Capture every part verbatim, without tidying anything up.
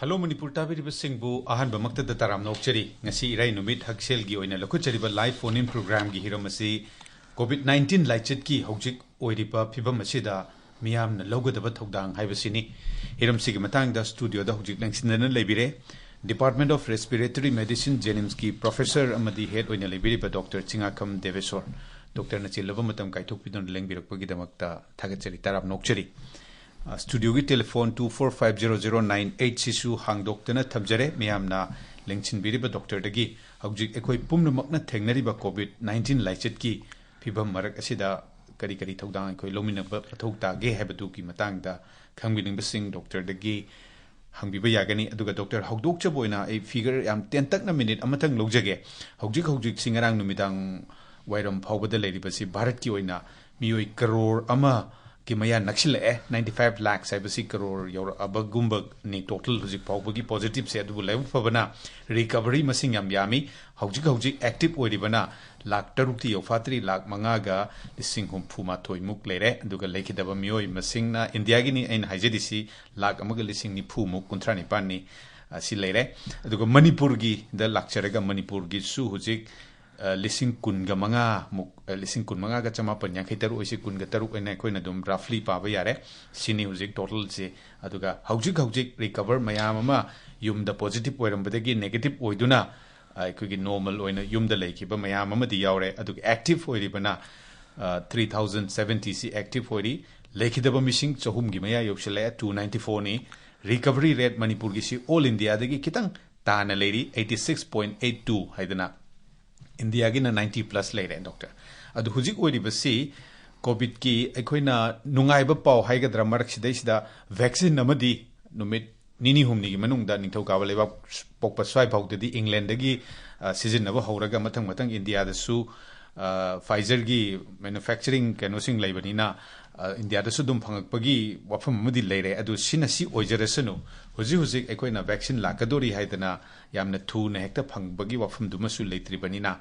Hello Manipur ꯇꯥꯕꯤꯔꯤꯕꯁꯤꯡꯕꯨ ꯑꯍꯥꯟꯕꯃꯛꯇꯗ ꯇꯔꯥꯝꯅ ꯑꯣꯛꯆꯔꯤ꯫ ꯉꯁꯤ ꯏꯔꯥꯏ ꯅꯨꯃꯤꯠ ꯍꯛꯁꯦꯜꯒꯤ ꯑꯣꯏꯅ ꯂꯧꯈꯠꯆꯔꯤꯕ live phone in programꯒꯤ ꯍꯤꯔꯝ ꯑꯁꯤ COVID nineteen ꯂꯥꯏꯆꯠꯀꯤ ꯍꯧꯖꯤꯛ ꯑꯣꯏꯔꯤꯕ ꯐꯤꯕꯝ ꯑꯁꯤꯗ ꯃꯤꯌꯥꯝꯅ ꯂꯧꯒꯗꯕ ꯊꯧꯗꯥꯡ ꯍꯥꯏꯕꯁꯤꯅꯤ꯫ ꯍꯤꯔꯝꯁꯤꯒꯤ ꯃꯇꯥꯡꯗ studioꯗ ꯍꯧꯖꯤꯛ ꯂꯦꯡꯁꯤꯟꯗꯅ ꯂꯩꯕꯤꯔꯦ Department of Respiratory Medicine JNIMSꯀꯤ professor ꯑꯃꯗꯤ head ꯑꯣꯏꯅ ꯂꯩꯕꯤꯔꯤꯕ Doctor ꯆꯤꯡꯉꯥꯈꯝ ꯗꯦꯕꯦꯁꯣꯔ꯫ Doctorꯅ ꯆꯤꯜꯂꯕ ꯃꯇꯝ ꯀꯥꯏꯊꯣꯛꯄꯤꯗꯨꯅ ꯂꯦꯡꯕꯤꯔꯛꯄꯒꯤꯗꯃꯛꯇ ꯊꯥꯒꯠꯆꯔꯤ, ꯇꯔꯥꯝꯅ ꯑꯣꯛꯆꯔꯤ꯫ ꯑ, studioꯒꯤ telephone two four five zero zero nine eight ꯁꯤꯁꯨ ꯍꯥꯡꯗꯣꯛꯇꯅ ꯊꯝꯖꯔꯦ꯫ ꯃꯤꯌꯥꯝꯅ ꯂꯦꯡꯁꯤꯟꯕꯤꯔꯤꯕ doctorꯗꯒꯤ ꯍꯧꯖꯤꯛ ꯑꯩꯈꯣꯏ ꯄꯨꯝꯅꯃꯛꯅ ꯊꯦꯡꯅꯔꯤꯕ COVID nineteen ꯂꯥꯏꯆꯠꯀꯤ ꯐꯤꯕꯝ ꯃꯔꯛ ꯑꯁꯤꯗ ꯀꯔꯤ ꯀꯔꯤ ꯊꯧꯗꯥꯡ ꯑꯩꯈꯣꯏ ꯂꯧꯃꯤꯟꯅꯕ ꯃꯊꯧ ꯇꯥꯒꯦ ꯍꯥꯏꯕꯗꯨꯒꯤ ꯃꯇꯥꯡꯗ ꯈꯪꯕꯤꯅꯤꯡꯕꯁꯤꯡ doctorꯗꯒꯤ ꯍꯪꯕꯤꯕ ꯌꯥꯒꯅꯤ꯫ ꯑꯗꯨꯒ doctor, ꯍꯧꯗꯣꯛꯆꯕ ꯑꯣꯏꯅ ꯑꯩ figure ꯌꯥꯝ ꯇꯦꯟꯇꯛꯅ minute ꯑꯃꯇꯪ ꯂꯧꯖꯒꯦ꯫ ꯍꯧꯖꯤꯛ ꯍꯧꯖꯤꯛꯁꯤ ꯉꯔꯥꯡ ꯅꯨꯃꯤꯗꯥꯡ ꯋꯥꯏꯔꯝ ꯐꯥꯎꯕꯗ ꯂꯩꯔꯤꯕꯁꯤ ꯚꯥꯔꯠꯀꯤ ꯑꯣꯏꯅ ꯃꯤꯑꯣꯏ ꯀꯔꯣꯔ ꯑꯃꯒꯤ ꯃꯌꯥ ꯅꯛꯁꯤꯜꯂꯛꯑꯦ꯫ Ninety five lakhs ꯍꯥꯏꯕꯁꯤ ꯀꯔꯣꯔ ꯌꯧꯔꯛꯑꯕꯒꯨꯝꯕꯅꯤ total ꯍꯧꯖꯤꯛ ꯐꯥꯎꯕꯒꯤ positiveꯁꯦ꯫ ꯑꯗꯨꯕꯨ ꯂꯥꯏꯕꯛ ꯐꯕꯅ recovery ꯃꯁꯤꯡ ꯌꯥꯝ ꯌꯥꯝꯃꯤ꯫ ꯍꯧꯖꯤꯛ ꯍꯧꯖꯤꯛ active ꯑꯣꯏꯔꯤꯕꯅ ꯂꯥꯈ ꯇꯔꯨꯛꯇꯤ ꯌꯧꯐꯥꯠꯇ꯭ꯔꯤ, ꯂꯥꯈ ꯃꯉꯥꯒ ꯂꯤꯁꯤꯡ ꯍꯨꯝꯐꯨ ꯃꯥꯊꯣꯏ ꯃꯨꯛ ꯂꯩꯔꯦ꯫ ꯑꯗꯨꯒ ꯂꯩꯈꯤꯗꯕ ꯃꯤꯑꯣꯏ ꯃꯁꯤꯡꯅ, ꯏꯟꯗꯤꯌꯥꯒꯤꯅꯤ ꯑꯩꯅ ꯍꯥꯏꯖꯔꯤꯁꯤ, ꯂꯥꯈ ꯑꯃꯒ ꯂꯤꯁꯤꯡ ꯅꯤꯐꯨ ꯃꯨꯛ, ꯀꯨꯟꯊ꯭ꯔꯥ ꯅꯤꯄꯥꯟꯅꯤ, ꯑꯁꯤ ꯂꯩꯔꯦ꯫ ꯑꯗꯨꯒ ꯃꯅꯤꯄꯨꯔꯒꯤꯗ ꯂꯥꯛꯆꯔꯒ, ꯃꯅꯤꯄꯨꯔꯒꯤꯁꯨ ꯍꯧꯖꯤꯛ, ꯑ, ꯂꯤꯁꯤꯡ ꯀꯨꯟꯒ ꯃꯉꯥ ꯃꯨꯛ, ꯑ, ꯂꯤꯁꯤꯡ ꯀꯨꯟꯃꯉꯥꯒ ꯆꯃꯥꯄꯟ ꯌꯥꯡꯈꯩ ꯇꯔꯨꯛ ꯑꯣꯏꯁꯤ, ꯀꯨꯟꯒ ꯇꯔꯨꯛ ꯑꯣꯏꯅ ꯑꯩꯈꯣꯏꯅ ꯑꯗꯨꯝ roughly ꯄꯥꯕ ꯌꯥꯔꯦ꯫ ꯁꯤꯅꯤ ꯍꯧꯖꯤꯛ totalꯁꯤ꯫ ꯑꯗꯨꯒ ꯍꯧꯖꯤꯛ ꯍꯧꯖꯤꯛ recover ꯃꯌꯥꯝ ꯑꯃ ꯌꯨꯝꯗ positive ꯑꯣꯏꯔꯝꯕꯗꯒꯤ negative ꯑꯣꯏꯗꯨꯅ, ꯑ, ꯑꯩꯈꯣꯏꯒꯤ normal ꯑꯣꯏꯅ ꯌꯨꯝꯗ ꯂꯩꯈꯤꯕ ꯃꯌꯥꯝ ꯑꯃꯗꯤ ꯌꯥꯎꯔꯦ꯫ ꯑꯗꯨꯒ active ꯑꯣꯏꯔꯤꯕꯅ, ꯑ, three thousand seventy ꯁꯤ active ꯑꯣꯏꯔꯤ꯫ ꯂꯩꯈꯤꯗꯕ ꯃꯤꯁꯤꯡ ꯆꯍꯨꯝꯒꯤ ꯃꯌꯥ ꯌꯧꯁꯤꯜꯂꯛꯑꯦ, two ninety fourꯅꯤ꯫ Recovery rate ꯃꯅꯤꯄꯨꯔꯒꯤꯁꯤ all Indiaꯗꯒꯤ ꯈꯤꯇꯪ ꯇꯥꯅ ꯂꯩꯔꯤ, eighty six point eight two ꯍꯥꯏꯗꯅ ꯏꯟꯗꯤꯌꯥꯒꯤꯅ ninety plus ꯂꯩꯔꯦ, doctor꯫ ꯑꯗꯨ ꯍꯧꯖꯤꯛ ꯑꯣꯏꯔꯤꯕꯁꯤ COVIDꯀꯤ ꯑꯩꯈꯣꯏꯅ ꯅꯨꯡꯉꯥꯏꯕ ꯄꯥꯎ ꯍꯥꯏꯒꯗ꯭ꯔꯥ, ꯃꯔꯛꯁꯤꯗꯩꯁꯤꯗ vaccine ꯑꯃꯗꯤ ꯅꯨꯃꯤꯠ ꯅꯤꯅꯤ ꯍꯨꯝꯅꯤꯒꯤ ꯃꯅꯨꯡꯗ ꯅꯤꯡꯊꯧꯀꯥꯕ ꯂꯩꯕꯥꯛ ꯄꯣꯛꯄ ꯁ꯭ꯋꯥꯏ ꯐꯥꯎꯗꯗꯤ ꯏꯪꯂꯦꯟꯗꯒꯤ, ꯑ, ꯁꯤꯖꯤꯟꯅꯕ ꯍꯧꯔꯒ ꯃꯊꯪ ꯃꯊꯪ ꯏꯟꯗꯤꯌꯥꯗꯁꯨ, ꯑ, Pfizerꯒꯤ manufacturing ꯀꯩꯅꯣꯁꯤꯡ ꯂꯩꯕꯅꯤꯅ, ꯑ, ꯏꯟꯗꯤꯌꯥꯗꯁꯨ ꯑꯗꯨꯝ ꯐꯪꯉꯛꯄꯒꯤ ꯋꯥꯐꯝ ꯑꯃꯗꯤ ꯂꯩꯔꯦ꯫ ꯑꯗꯨ ꯁꯤꯅ ꯁꯤ ꯑꯣꯏꯖꯔꯁꯅꯨ, ꯍꯧꯖꯤꯛ ꯍꯧꯖꯤꯛ ꯑꯩꯈꯣꯏꯅ vaccine ꯂꯥꯛꯀꯗꯣꯔꯤ ꯍꯥꯏꯗꯅ ꯌꯥꯝꯅ ꯊꯨꯅ ꯍꯦꯛꯇ ꯐꯪꯕꯒꯤ ꯋꯥꯐꯝꯗꯨꯃꯁꯨ ꯂꯩꯇ꯭ꯔꯤꯕꯅꯤꯅ,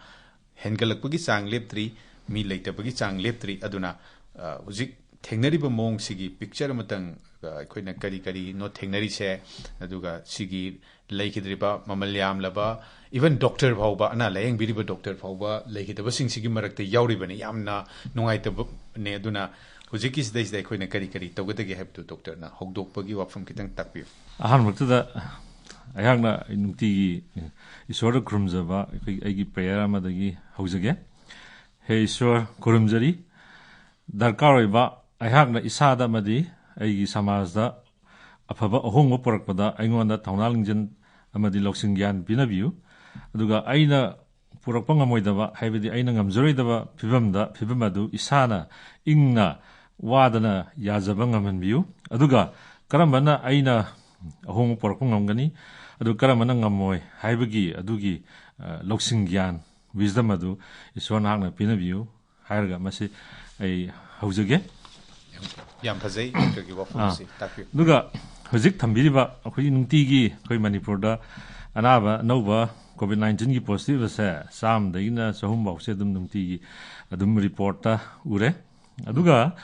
ꯍꯦꯟꯒꯠꯂꯛꯄꯒꯤ ꯆꯥꯡ ꯂꯦꯞꯇ꯭ꯔꯤ, ꯃꯤ ꯂꯩꯇꯕꯒꯤ ꯆꯥꯡ ꯂꯦꯞꯇ꯭ꯔꯤ꯫ ꯑꯗꯨꯅ, ꯑ, ꯍꯧꯖꯤꯛ ꯊꯦꯡꯅꯔꯤꯕ ꯃꯑꯣꯡꯁꯤꯒꯤ ꯄꯤꯛꯆꯔ ꯑꯃꯇꯪ, ꯑ, ꯑꯩꯈꯣꯏꯅ ꯀꯔꯤ ꯀꯔꯤꯅꯣ ꯊꯦꯡꯅꯔꯤꯁꯦ, ꯑꯗꯨꯒ ꯁꯤꯒꯤ ꯂꯩꯈꯤꯗ꯭ꯔꯤꯕ ꯃꯃꯜ ꯌꯥꯝꯂꯕ, ꯏꯚꯟ ꯗꯣꯛꯇꯔ ꯐꯥꯎꯕ, ꯑꯅꯥ ꯂꯥꯌꯦꯡꯕꯤꯔꯤꯕ ꯗꯣꯛꯇꯔ ꯐꯥꯎꯕ ꯂꯩꯈꯤꯗꯕꯁꯤꯡꯁꯤꯒꯤ ꯃꯔꯛꯇ ꯌꯥꯎꯔꯤꯕꯅꯤ꯫ ꯌꯥꯝꯅ ꯅꯨꯡꯉꯥꯏꯇꯕꯅꯦ꯫ ꯑꯗꯨꯅ ꯍꯧꯖꯤꯛꯀꯤꯁꯤꯗꯩꯁꯤꯗ ꯑꯩꯈꯣꯏꯅ ꯀꯔꯤ ꯀꯔꯤ ꯇꯧꯒꯗꯒꯦ ꯍꯥꯏꯕꯗꯨ ꯗꯣꯛꯇꯔꯅ ꯍꯧꯗꯣꯛꯄꯒꯤ ꯋꯥꯐꯝ ꯈꯤꯇꯪ ꯇꯥꯛꯄꯤꯌꯨ꯫ ꯑꯍꯥꯟꯕꯃꯛꯇꯗ ꯑꯩꯍꯥꯛꯅ ꯅꯨꯡꯇꯤꯒꯤ ꯏꯁꯣꯔꯗ ꯈꯨꯔꯨꯝꯖꯕ ꯑꯩꯈꯣꯏ, ꯑꯩꯒꯤ ꯄ꯭ꯔꯦꯌꯔ ꯑꯃꯗꯒꯤ ꯍꯧꯖꯒꯦ꯫ ꯍꯦ ꯏꯁꯣꯔ, ꯈꯨꯔꯨꯝꯖꯔꯤ꯫ ꯗꯔꯀꯥꯔ ꯑꯣꯏꯕ ꯑꯩꯍꯥꯛꯅ ꯏꯁꯥꯗ ꯑꯃꯗꯤ ꯑꯩꯒꯤ ꯁꯃꯥꯖꯗ ꯑꯐꯕ ꯑꯍꯣꯡꯕ ꯄꯨꯔꯛꯄꯗ ꯑꯩꯉꯣꯟꯗ ꯊꯧꯅꯥ ꯂꯤꯡꯖꯦꯜ ꯑꯃꯗꯤ ꯂꯧꯁꯤꯡ ꯒ꯭ꯌꯥꯟ ꯄꯤꯅꯕꯤꯌꯨ꯫ ꯑꯗꯨꯒ ꯑꯩꯅ ꯄꯨꯔꯛꯄ ꯉꯝꯃꯣꯏꯗꯕ, ꯍꯥꯏꯕꯗꯤ ꯑꯩꯅ ꯉꯝꯖꯔꯣꯏꯗꯕ ꯐꯤꯕꯝꯗ, ꯐꯤꯕꯝ ꯑꯗꯨ ꯏꯁꯥꯅ ꯏꯪꯅ ꯋꯥꯗꯅ ꯌꯥꯖꯕ ꯉꯝꯍꯟꯕꯤꯌꯨ꯫ ꯑꯗꯨꯒ ꯀꯔꯝꯕꯅ ꯑꯩꯅ ꯑꯍꯣꯡꯕ ꯄꯨꯔꯛꯄ ꯉꯝꯒꯅꯤ, ꯑꯗꯨ ꯀꯔꯝꯕꯅ ꯉꯝꯃꯣꯏ ꯍꯥꯏꯕꯒꯤ ꯑꯗꯨꯒꯤ, ꯑ, ꯂꯧꯁꯤꯡ ꯒ꯭ꯌꯥꯟ, wisdom ꯑꯗꯨ ꯏꯁꯣꯔ ꯅꯍꯥꯛꯅ ꯄꯤꯅꯕꯤꯌꯨ ꯍꯥꯏꯔꯒ ꯃꯁꯤ ꯑꯩ ꯍꯧꯖꯒꯦ꯫ ꯌꯥꯝ ꯐꯖꯩ, ꯗꯣꯛꯇꯔꯒꯤ ꯋꯥꯐꯝꯁꯤ ꯑꯥ꯫ ꯇꯥꯛꯄꯤꯌꯨ꯫ ꯑꯗꯨꯒ ꯍꯧꯖꯤꯛ ꯊꯝꯕꯤꯔꯤꯕ ꯑꯩꯈꯣꯏꯒꯤ ꯅꯨꯡꯇꯤꯒꯤ ꯑꯩꯈꯣꯏ ꯃꯅꯤꯄꯨꯔꯗ ꯑꯅꯥꯕ ꯑꯅꯧꯕ COVID nineteenꯒꯤ positive ꯑꯁꯦ ꯆꯥꯝꯃꯗꯒꯤꯅ ꯆꯍꯨꯝ ꯐꯥꯎꯁꯦ ꯑꯗꯨꯝ ꯅꯨꯡꯇꯤꯒꯤ ꯑꯗꯨꯝ ꯔꯤꯄꯣꯔꯠꯇ ꯎꯔꯦ꯫ ꯑꯗꯨꯒ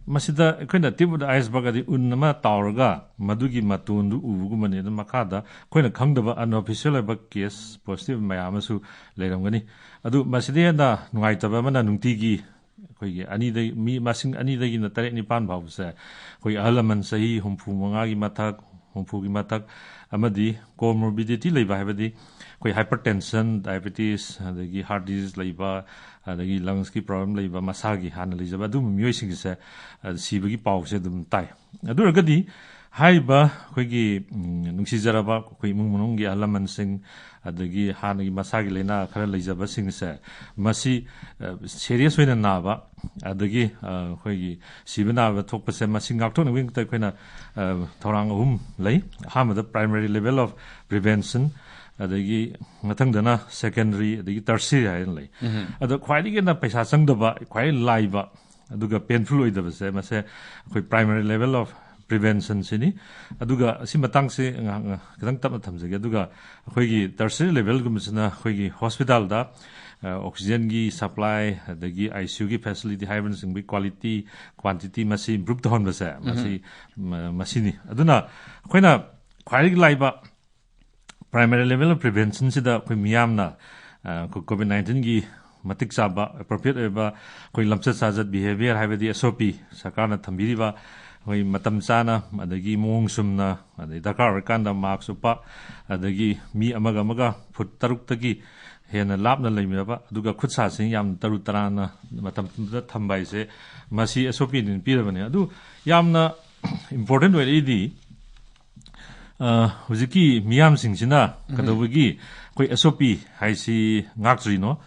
ꯃꯁꯤꯗ ꯑꯩꯈꯣꯏꯅ tip of the iceberg ꯑꯗꯤ ꯎꯟ ꯑꯃ ꯇꯥꯎꯔꯒ ꯃꯗꯨꯒꯤ ꯃꯇꯣꯟꯗꯨ ꯎꯕꯒꯨꯝꯕꯅꯤ꯫ ꯑꯗꯨꯝ ꯃꯈꯥꯗ ꯑꯩꯈꯣꯏꯅ ꯈꯪꯗꯕ unofficial ꯑꯣꯏꯕ case positive ꯃꯌꯥꯝ ꯑꯃꯁꯨ ꯂꯩꯔꯝꯒꯅꯤ꯫ ꯑꯗꯨ ꯃꯁꯤꯗ ꯍꯦꯟꯅ ꯅꯨꯡꯉꯥꯏꯇꯕ ꯑꯃꯅ ꯅꯨꯡꯇꯤꯒꯤ ꯑꯩꯈꯣꯏꯒꯤ ꯑꯅꯤꯗꯒꯤ, ꯃꯤ ꯃꯁꯤꯡ ꯑꯅꯤꯗꯒꯤꯅ ꯇꯔꯦꯠ ꯅꯤꯄꯥꯟ ꯐꯥꯎꯕꯁꯦ ꯑꯩꯈꯣꯏ ꯑꯍꯜ ꯂꯃꯟ ꯆꯍꯤ ꯍꯨꯝꯐꯨ ꯃꯉꯥꯒꯤ ꯃꯊꯛ, ꯍꯨꯝꯐꯨꯒꯤ ꯃꯊꯛ ꯑꯃꯗꯤ comorbidity ꯂꯩꯕ, ꯍꯥꯏꯕꯗꯤ ꯑꯩꯈꯣꯏ hypertension, diabetes, ꯑꯗꯒꯤ heart disease ꯂꯩꯕ, ꯑꯗꯒꯤ lungsꯀꯤ problem ꯂꯩꯕ, ꯃꯁꯥꯒꯤ ꯍꯥꯟꯅ ꯂꯩꯖꯕ ꯑꯗꯨꯒꯨꯝꯕ ꯃꯤꯑꯣꯏꯁꯤꯡꯁꯦ, ꯑ, ꯁꯤꯕꯒꯤ ꯄꯥꯎꯁꯦ ꯑꯗꯨꯝ ꯇꯥꯏ꯫ ꯑꯗꯨ ꯑꯣꯏꯔꯒꯗꯤ ꯍꯥꯏꯔꯤꯕ ꯑꯩꯈꯣꯏꯒꯤ, ꯎꯝ, ꯅꯨꯡꯁꯤꯖꯔꯕ ꯑꯩꯈꯣꯏ ꯏꯃꯨꯡ ꯃꯅꯨꯡꯒꯤ ꯑꯍꯜ ꯂꯃꯟꯁꯤꯡ, ꯑꯗꯒꯤ ꯍꯥꯟꯅꯒꯤ ꯃꯁꯥꯒꯤ ꯂꯥꯏꯅꯥ ꯈꯔ ꯂꯩꯖꯕꯁꯤꯡꯁꯦ, ꯃꯁꯤ, ꯑ, serious ꯑꯣꯏꯅ ꯅꯥꯕ, ꯑꯗꯒꯤ, ꯑ, ꯑꯩꯈꯣꯏꯒꯤ ꯁꯤꯕ ꯅꯥꯕ ꯊꯣꯛꯄꯁꯦ, ꯃꯁꯤ ꯉꯥꯛꯊꯣꯛꯅꯕꯒꯤꯗꯃꯛꯇ ꯑꯩꯈꯣꯏꯅ, ꯑ, ꯊꯧꯔꯥꯡ ꯑꯍꯨꯝ ꯂꯩ꯫ ꯑꯍꯥꯟꯕꯗ primary level of prevention, ꯑꯗꯒꯤ ꯃꯊꯪꯗꯅ secondary, ꯑꯗꯒꯤ tertiary ꯍꯥꯏꯅ ꯂꯩ꯫ ꯎꯝ꯫ ꯑꯗꯣ ꯈ꯭ꯋꯥꯏꯗꯒꯤ ꯍꯦꯟꯅ ꯄꯩꯁꯥ ꯆꯪꯗꯕ, ꯈ꯭ꯋꯥꯏ ꯂꯥꯏꯕ, ꯑꯗꯨꯒ painful ꯑꯣꯏꯗꯕꯁꯦ, ꯃꯁꯦ ꯑꯩꯈꯣꯏ primary level of preventionꯁꯤꯅꯤ꯫ ꯑꯗꯨꯒ ꯑꯁꯤ ꯃꯇꯥꯡꯁꯤ ꯉꯥꯏꯍꯥꯛ, ꯉꯥꯏꯍꯥꯛ ꯈꯤꯇꯪ ꯇꯞꯅ ꯊꯝꯖꯒꯦ꯫ ꯑꯗꯨꯒ ꯑꯩꯈꯣꯏꯒꯤ tertiary levelꯒꯨꯝꯕꯁꯤꯅ ꯑꯩꯈꯣꯏꯒꯤ hospitalꯗ ꯑꯣꯛꯁꯤꯖꯦꯟꯒꯤ ꯁꯄ꯭ꯂꯥꯏ, ꯑꯗꯒꯤ ꯑꯥꯏ ꯁꯤ ꯌꯨꯒꯤ ꯐꯦꯁꯤꯂꯤꯇꯤ ꯍꯥꯏꯕꯅꯆꯤꯡꯕꯒꯤ ꯀ꯭ꯋꯥꯂꯤꯇꯤ, ꯀ꯭ꯋꯥꯟꯇꯤꯇꯤ ꯃꯁꯤ ꯏꯝꯄ꯭ꯔꯨꯞ ꯇꯧꯍꯟꯕꯁꯦ, ꯃꯁꯤ, ꯃ-, ꯃꯁꯤꯅꯤ꯫ ꯑꯗꯨꯅ ꯑꯩꯈꯣꯏꯅ ꯈ꯭ꯋꯥꯏꯗꯒꯤ ꯂꯥꯏꯕ primary level of preventionꯁꯤꯗ ꯑꯩꯈꯣꯏ ꯃꯤꯌꯥꯝꯅ, ꯑ, ꯀꯣ-, ꯀꯣꯚꯤꯗ ꯅꯥꯏꯟꯇꯤꯟꯒꯤ ꯃꯇꯤꯛ ꯆꯥꯕ, ꯑꯦꯄ꯭ꯔꯣꯄ꯭ꯔꯤꯌꯦꯠ ꯑꯣꯏꯕ ꯑꯩꯈꯣꯏ ꯂꯝꯆꯠ ꯁꯥꯖꯠ, ꯕꯤꯍꯦꯕꯤꯌꯔ ꯍꯥꯏꯕꯗꯤ ꯑꯦꯁ ꯑꯣ ꯄꯤ ꯁꯔꯀꯥꯔꯅ ꯊꯝꯕꯤꯔꯤꯕ ꯑꯩꯈꯣꯏ ꯃꯇꯝ ꯆꯥꯅ, ꯑꯗꯒꯤ ꯃꯑꯣꯡ ꯆꯨꯝꯅ, ꯑꯗꯩ ꯗꯔꯀꯥꯔ ꯑꯣꯏꯔꯀꯥꯟꯗ ꯃꯥꯛꯁ ꯎꯞꯄ, ꯑꯗꯒꯤ ꯃꯤ ꯑꯃꯒ ꯑꯃꯒ ꯐꯨꯠ ꯇꯔꯨꯛꯇꯒꯤ ꯍꯦꯟꯅ ꯂꯥꯞꯅ ꯂꯩꯃꯤꯟꯅꯕ, ꯑꯗꯨꯒ ꯈꯨꯠ ꯁꯥꯁꯤꯡ ꯌꯥꯝ ꯇꯔꯨ ꯇꯔꯥꯟꯅ ꯃꯇꯝꯗꯨꯗ ꯊꯝꯕ ꯍꯥꯏꯁꯦ, ꯃꯁꯤ ꯑꯦꯁ ꯑꯣ ꯄꯤꯅ ꯄꯤꯔꯕꯅꯤ꯫ ꯑꯗꯨ ꯌꯥꯝꯅ ꯏꯝꯄꯣꯔꯇꯦꯟ ꯑꯣꯏꯔꯛꯏꯗꯤ, ꯑ, ꯍꯧꯖꯤꯛꯀꯤ ꯃꯤꯌꯥꯝꯁꯤꯡꯁꯤꯅ ꯎꯝ꯫ ꯀꯩꯗꯧꯕꯒꯤ ꯑꯩꯈꯣꯏ ꯑꯦꯁ ꯑꯣ ꯄꯤ ꯍꯥꯏꯁꯤ ꯉꯥꯛꯇ꯭ꯔꯤꯅꯣ?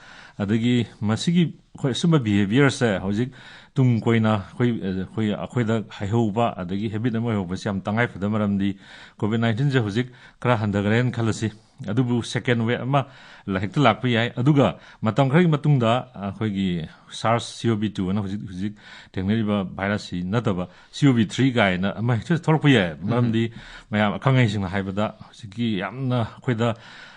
ꯑꯗꯒꯤ ꯃꯁꯤꯒꯤ ꯑꯩꯈꯣꯏ ꯑꯁꯨꯝꯕ ꯕꯤꯍꯦꯕꯤꯌꯔꯁꯦ ꯍꯧꯖꯤꯛ ꯇꯨꯡ ꯀꯣꯏꯅ ꯑꯩꯈꯣꯏ, ꯑꯩꯈꯣꯏ, ꯑꯩꯈꯣꯏꯗ ꯍꯩꯍꯧꯕ ꯑꯗꯒꯤ ꯍꯦꯕꯤꯠ ꯑꯃ ꯑꯣꯏꯍꯧꯕꯁꯦ ꯌꯥꯝ ꯇꯉꯥꯏ ꯐꯗꯕ, ꯃꯔꯝꯗꯤ ꯀꯣꯚꯤꯗ ꯅꯥꯏꯟꯇꯤꯟꯁꯦ ꯍꯧꯖꯤꯛ ꯈꯔ ꯍꯟꯊꯈ꯭ꯔꯦꯅ ꯈꯜꯂꯁꯤ, ꯑꯗꯨꯕꯨ ꯁꯦꯀꯦꯟ ꯋꯦꯕ ꯑꯃ ꯍꯦꯛꯇ ꯂꯥꯛꯄ ꯌꯥꯏ꯫ ꯑꯗꯨꯒ ꯃꯇꯝ ꯈꯔꯒꯤ ꯃꯇꯨꯡꯗ ꯑꯩꯈꯣꯏꯒꯤ ꯁꯥꯔꯁ ꯁꯤ ꯑꯣ ꯚꯤ ꯇꯨ ꯑꯅ ꯍꯧꯖꯤꯛ, ꯍꯧꯖꯤꯛ ꯊꯦꯡꯅꯔꯤꯕ ꯚꯥꯏꯔꯁꯁꯤ ꯅꯠꯇꯕ ꯁꯤ ꯑꯣ ꯚꯤ ꯊ꯭ꯔꯤ ꯀꯥꯏꯅ ꯑꯃ ꯍꯦꯛꯇ ꯊꯣꯛꯂꯛꯄ ꯌꯥꯏ꯫ ꯎꯝ꯫ ꯃꯔꯝꯗꯤ ꯃꯌꯥꯝ ꯑꯈꯪ ꯑꯍꯩꯁꯤꯡꯅ ꯍꯥꯏꯕꯗ ꯍꯧꯖꯤꯛꯀꯤ ꯌꯥꯝꯅ ꯑꯩꯈꯣꯏꯗ,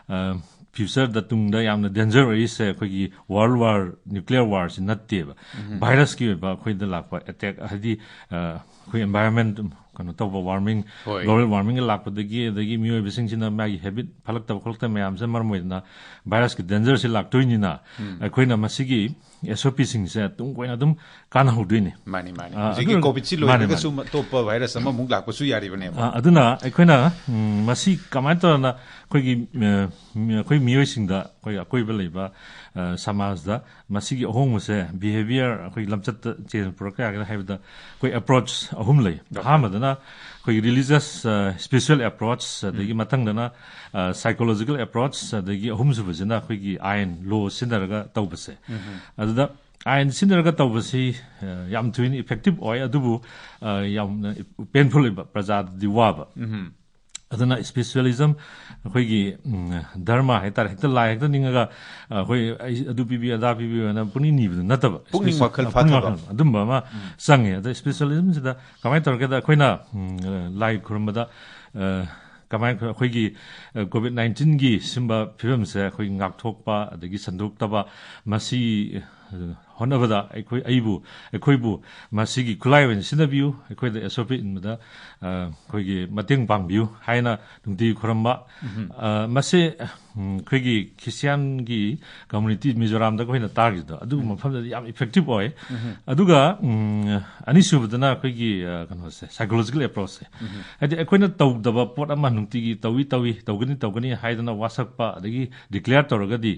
ꯑ, ꯐ꯭ꯌꯨꯆꯔꯗ ꯇꯨꯡꯗ ꯌꯥꯝꯅ ꯗꯦꯟꯖꯔ ꯑꯣꯏꯔꯤꯁꯦ ꯑꯩꯈꯣꯏꯒꯤ ꯋꯥꯔꯜ ꯋꯥꯔ, ꯅ꯭ꯌꯨꯀ꯭ꯂꯤꯌꯔ ꯋꯥꯔꯁꯤ ꯅꯠꯇꯦꯕ꯫ ꯎꯝ꯫ ꯚꯥꯏꯔꯁꯀꯤ ꯑꯣꯏꯕ ꯑꯩꯈꯣꯏꯗ ꯂꯥꯛꯄ ꯑꯦꯇꯦꯛ ꯍꯥꯏꯗꯤ, ꯑ, ꯑꯩꯈꯣꯏ ꯑꯦꯟꯚꯥꯏꯔꯟꯃꯦꯟ ꯀꯩꯅꯣ ꯇꯧꯕ, ꯋꯥꯔꯃꯤꯡ, ꯍꯣꯏ꯫ ꯒ꯭ꯂꯣꯕꯦꯜ ꯋꯥꯔꯃꯤꯡꯒ ꯂꯥꯛꯄꯗꯒꯤ, ꯑꯗꯒꯤ ꯃꯤꯑꯣꯏꯕꯁꯤꯡꯁꯤꯅ ꯃꯥꯒꯤ ꯍꯦꯕꯤꯠ ꯐꯠꯂꯛꯇꯕ ꯈꯣꯠꯂꯛꯇꯕ ꯃꯌꯥꯝꯁꯤꯅ ꯃꯔꯝ ꯑꯣꯏꯗꯅ ꯚꯥꯏꯔꯁꯀꯤ ꯗꯦꯟꯖꯔꯁꯤ ꯂꯥꯛꯇꯣꯏꯅꯤꯅ ꯎꯝ꯫ ꯑꯩꯈꯣꯏꯅ ꯃꯁꯤꯒꯤ ꯑꯦꯁ ꯑꯣ ꯄꯤꯁꯤꯡꯁꯦ ꯇꯨꯡ ꯀꯣꯏꯅ ꯑꯗꯨꯝ ꯀꯥꯟꯅꯍꯧꯗꯣꯏꯅꯤ꯫ ꯃꯥꯅꯤ, ꯃꯥꯅꯤ꯫ ꯑ, ꯍꯧꯖꯤꯛꯀꯤ ꯑꯗꯨ-, ꯀꯣꯚꯤꯗꯁꯤ ꯃꯥꯅꯤ, ꯂꯣꯏꯔꯒꯁꯨ ꯃꯥꯅꯤ꯫ ꯑꯇꯣꯞꯄ ꯚꯥꯏꯔꯁ ꯑꯃꯃꯨꯛ ꯂꯥꯛꯄꯁꯨ ꯌꯥꯔꯤꯕꯅꯦꯕ꯫ ꯑ, ꯑꯗꯨꯅ ꯑꯩꯈꯣꯏꯅ, ꯎꯝ, ꯃꯁꯤ ꯀꯃꯥꯏꯅ ꯇꯧꯔꯅ ꯑꯩꯈꯣꯏꯒꯤ, ꯑ, ꯃꯤ-, ꯑꯩꯈꯣꯏ ꯃꯤꯑꯣꯏꯁꯤꯡꯗ, ꯑꯩꯈꯣꯏ ꯑꯀꯣꯏꯕ ꯂꯩꯕ, ꯑ, ꯁꯃꯥꯖꯗ ꯃꯁꯤꯒꯤ ꯑꯍꯣꯡꯕꯁꯦ, ꯕꯤꯍꯦꯕꯤꯌꯔ, ꯑꯩꯈꯣꯏꯒꯤ ꯂꯝꯆꯠꯇ ꯆꯦꯟꯖ ꯄꯨꯔꯛꯄ ꯌꯥꯒꯗ꯭ꯔꯥ ꯍꯥꯏꯕꯗ ꯑꯩꯈꯣꯏ ꯑꯦꯄ꯭ꯔꯣꯆ ꯑꯍꯨꯝ ꯂꯩ꯫ ꯗꯣꯛꯇꯔ꯫ ꯑꯍꯥꯟꯕꯗꯅ ꯑꯩꯈꯣꯏꯒꯤ ꯔꯤꯂꯤꯖꯁ, ꯑ, ꯁ꯭ꯄꯤꯔꯤꯆꯨꯋꯦꯜ ꯑꯦꯄ꯭ꯔꯣꯆ, ꯑꯗꯒꯤ ꯎꯝ꯫ ꯃꯊꯪꯗꯅ, ꯑ, ꯁꯥꯏꯀꯣꯂꯣꯖꯤꯀꯦꯜ ꯑꯦꯄ꯭ꯔꯣꯆ, ꯑꯗꯒꯤ ꯑꯍꯨꯝꯁꯨꯕꯁꯤꯅ ꯑꯩꯈꯣꯏꯒꯤ ꯑꯥꯏꯟ, ꯂꯣ ꯁꯤꯖꯤꯟꯅꯔꯒ ꯇꯧꯕꯁꯦ꯫ ꯎꯝ꯫ ꯑꯗꯨꯗ ꯑꯥꯏꯟ ꯁꯤꯖꯤꯟꯅꯔꯒ ꯇꯧꯕꯁꯤ, ꯑ, ꯌꯥꯝ ꯊꯣꯏꯅ ꯏꯐꯦꯛꯇꯤꯚ ꯑꯣꯏ, ꯑꯗꯨꯕꯨ, ꯑ, ꯌꯥꯝꯅ ꯄꯦꯟꯐꯨꯜ ꯑꯣꯏꯕ, ꯄ꯭ꯔꯖꯥꯗꯗꯤ ꯋꯥꯕ꯫ ꯎꯝ꯫ ꯑꯗꯨꯅ ꯁ꯭ꯄꯤꯔꯤꯆꯨꯋꯦꯂꯤꯖꯝ, ꯑꯩꯈꯣꯏꯒꯤ, ꯎꯝ, ꯙꯔꯃ ꯍꯥꯏꯇꯥꯔꯦ, ꯍꯦꯛꯇ ꯂꯥꯏ ꯍꯦꯛꯇ ꯅꯤꯡꯉꯒ, ꯑ, ꯑꯩꯈꯣꯏ, "ꯑꯩ ꯑꯗꯨ ꯄꯤꯕꯤꯌꯨ, ꯑꯗꯥ ꯄꯤꯕꯤꯌꯨ" ꯍꯥꯏꯅ ꯄꯨꯛꯅꯤꯡ ꯅꯤꯕꯗꯨ ꯅꯠꯇꯕ꯫ ꯄꯨꯛꯅꯤꯡ ꯋꯥꯈꯜ ꯄꯨꯛꯅꯤꯡ ꯐꯥꯊꯕ꯫ ꯋꯥꯈꯜ ꯑꯗꯨꯝꯕ ꯑꯃ ꯎꯝ꯫ ꯆꯪꯉꯦ꯫ ꯑꯗ ꯁ꯭ꯄꯤꯔꯤꯆꯨꯋꯦꯂꯤꯖꯝꯁꯤꯗ ꯀꯃꯥꯏꯅ ꯇꯧꯔꯒꯦꯗ, ꯑꯩꯈꯣꯏꯅ, ꯎꯝ, ꯂꯥꯏ ꯈꯨꯔꯨꯝꯕꯗ, ꯑ, ꯀꯃꯥꯏꯅ ꯑꯩꯈꯣꯏꯒꯤ ꯀꯣꯚꯤꯗ ꯅꯥꯏꯟꯇꯤꯟꯒꯤ ꯁꯤꯒꯨꯝꯕ ꯐꯤꯕꯝꯁꯦ ꯑꯩꯈꯣꯏ ꯉꯥꯛꯊꯣꯛꯄ ꯑꯗꯒꯤ ꯁꯟꯗꯣꯛꯇꯕ, ꯃꯁꯤ ꯑ, ꯍꯣꯠꯅꯕꯗ ꯑꯩꯈꯣꯏ, ꯑꯩꯕꯨ, ꯑꯩꯈꯣꯏꯕꯨ ꯃꯁꯤꯒꯤ ꯈꯨꯠꯂꯥꯏ ꯑꯣꯏꯅ ꯁꯤꯖꯤꯟꯅꯕꯤꯌꯨ, ꯑꯩꯈꯣꯏꯗ ꯑꯦꯁ ꯑꯣ ꯄꯤ ꯏꯟꯕꯗ ꯑ, ꯑꯩꯈꯣꯏꯒꯤ ꯃꯇꯦꯡ ꯄꯥꯡꯕꯤꯌꯨ ꯍꯥꯏꯅ ꯅꯨꯡꯇꯤꯒꯤ ꯈꯨꯔꯝꯕ꯫ ꯑ, ꯃꯁꯤ ꯎꯝ, ꯑꯩꯈꯣꯏꯒꯤ ꯈ꯭ꯔꯤꯁꯇꯤꯌꯥꯟꯒꯤ ꯀꯝꯃꯨꯅꯤꯇꯤ ꯃꯤꯖꯣꯔꯥꯝꯗ ꯑꯩꯈꯣꯏꯅ ꯇꯥꯈꯤꯕꯗꯣ, ꯑꯗꯨꯒꯨꯝꯕ ꯃꯐꯝꯗꯗꯤ ꯌꯥꯝ ꯏꯐꯦꯛꯇꯤꯞ ꯑꯣꯏ꯫ ꯑꯗꯨꯒ ꯎꯝ, ꯑꯅꯤꯁꯨꯕꯗꯅ ꯑꯩꯈꯣꯏꯒꯤ ꯑ, ꯀꯩꯅꯣꯁꯦ, ꯁꯥꯏꯀꯣꯂꯣꯖꯤꯀꯦꯜ ꯑꯦꯄ꯭ꯔꯣꯆꯁꯦ꯫ ꯍꯥꯏꯗꯤ ꯑꯩꯈꯣꯏꯅ ꯇꯧꯗꯕ ꯄꯣꯠ ꯑꯃ ꯅꯨꯡꯇꯤꯒꯤ ꯇꯧꯏ ꯇꯧꯏ, ꯇꯧꯒꯅꯤ ꯇꯧꯒꯅꯤ ꯍꯥꯏꯗꯅ ꯋꯥꯁꯛꯄ ꯑꯗꯒꯤ ꯗꯤꯀ꯭ꯂꯦꯌꯔ ꯇꯧꯔꯒꯗꯤ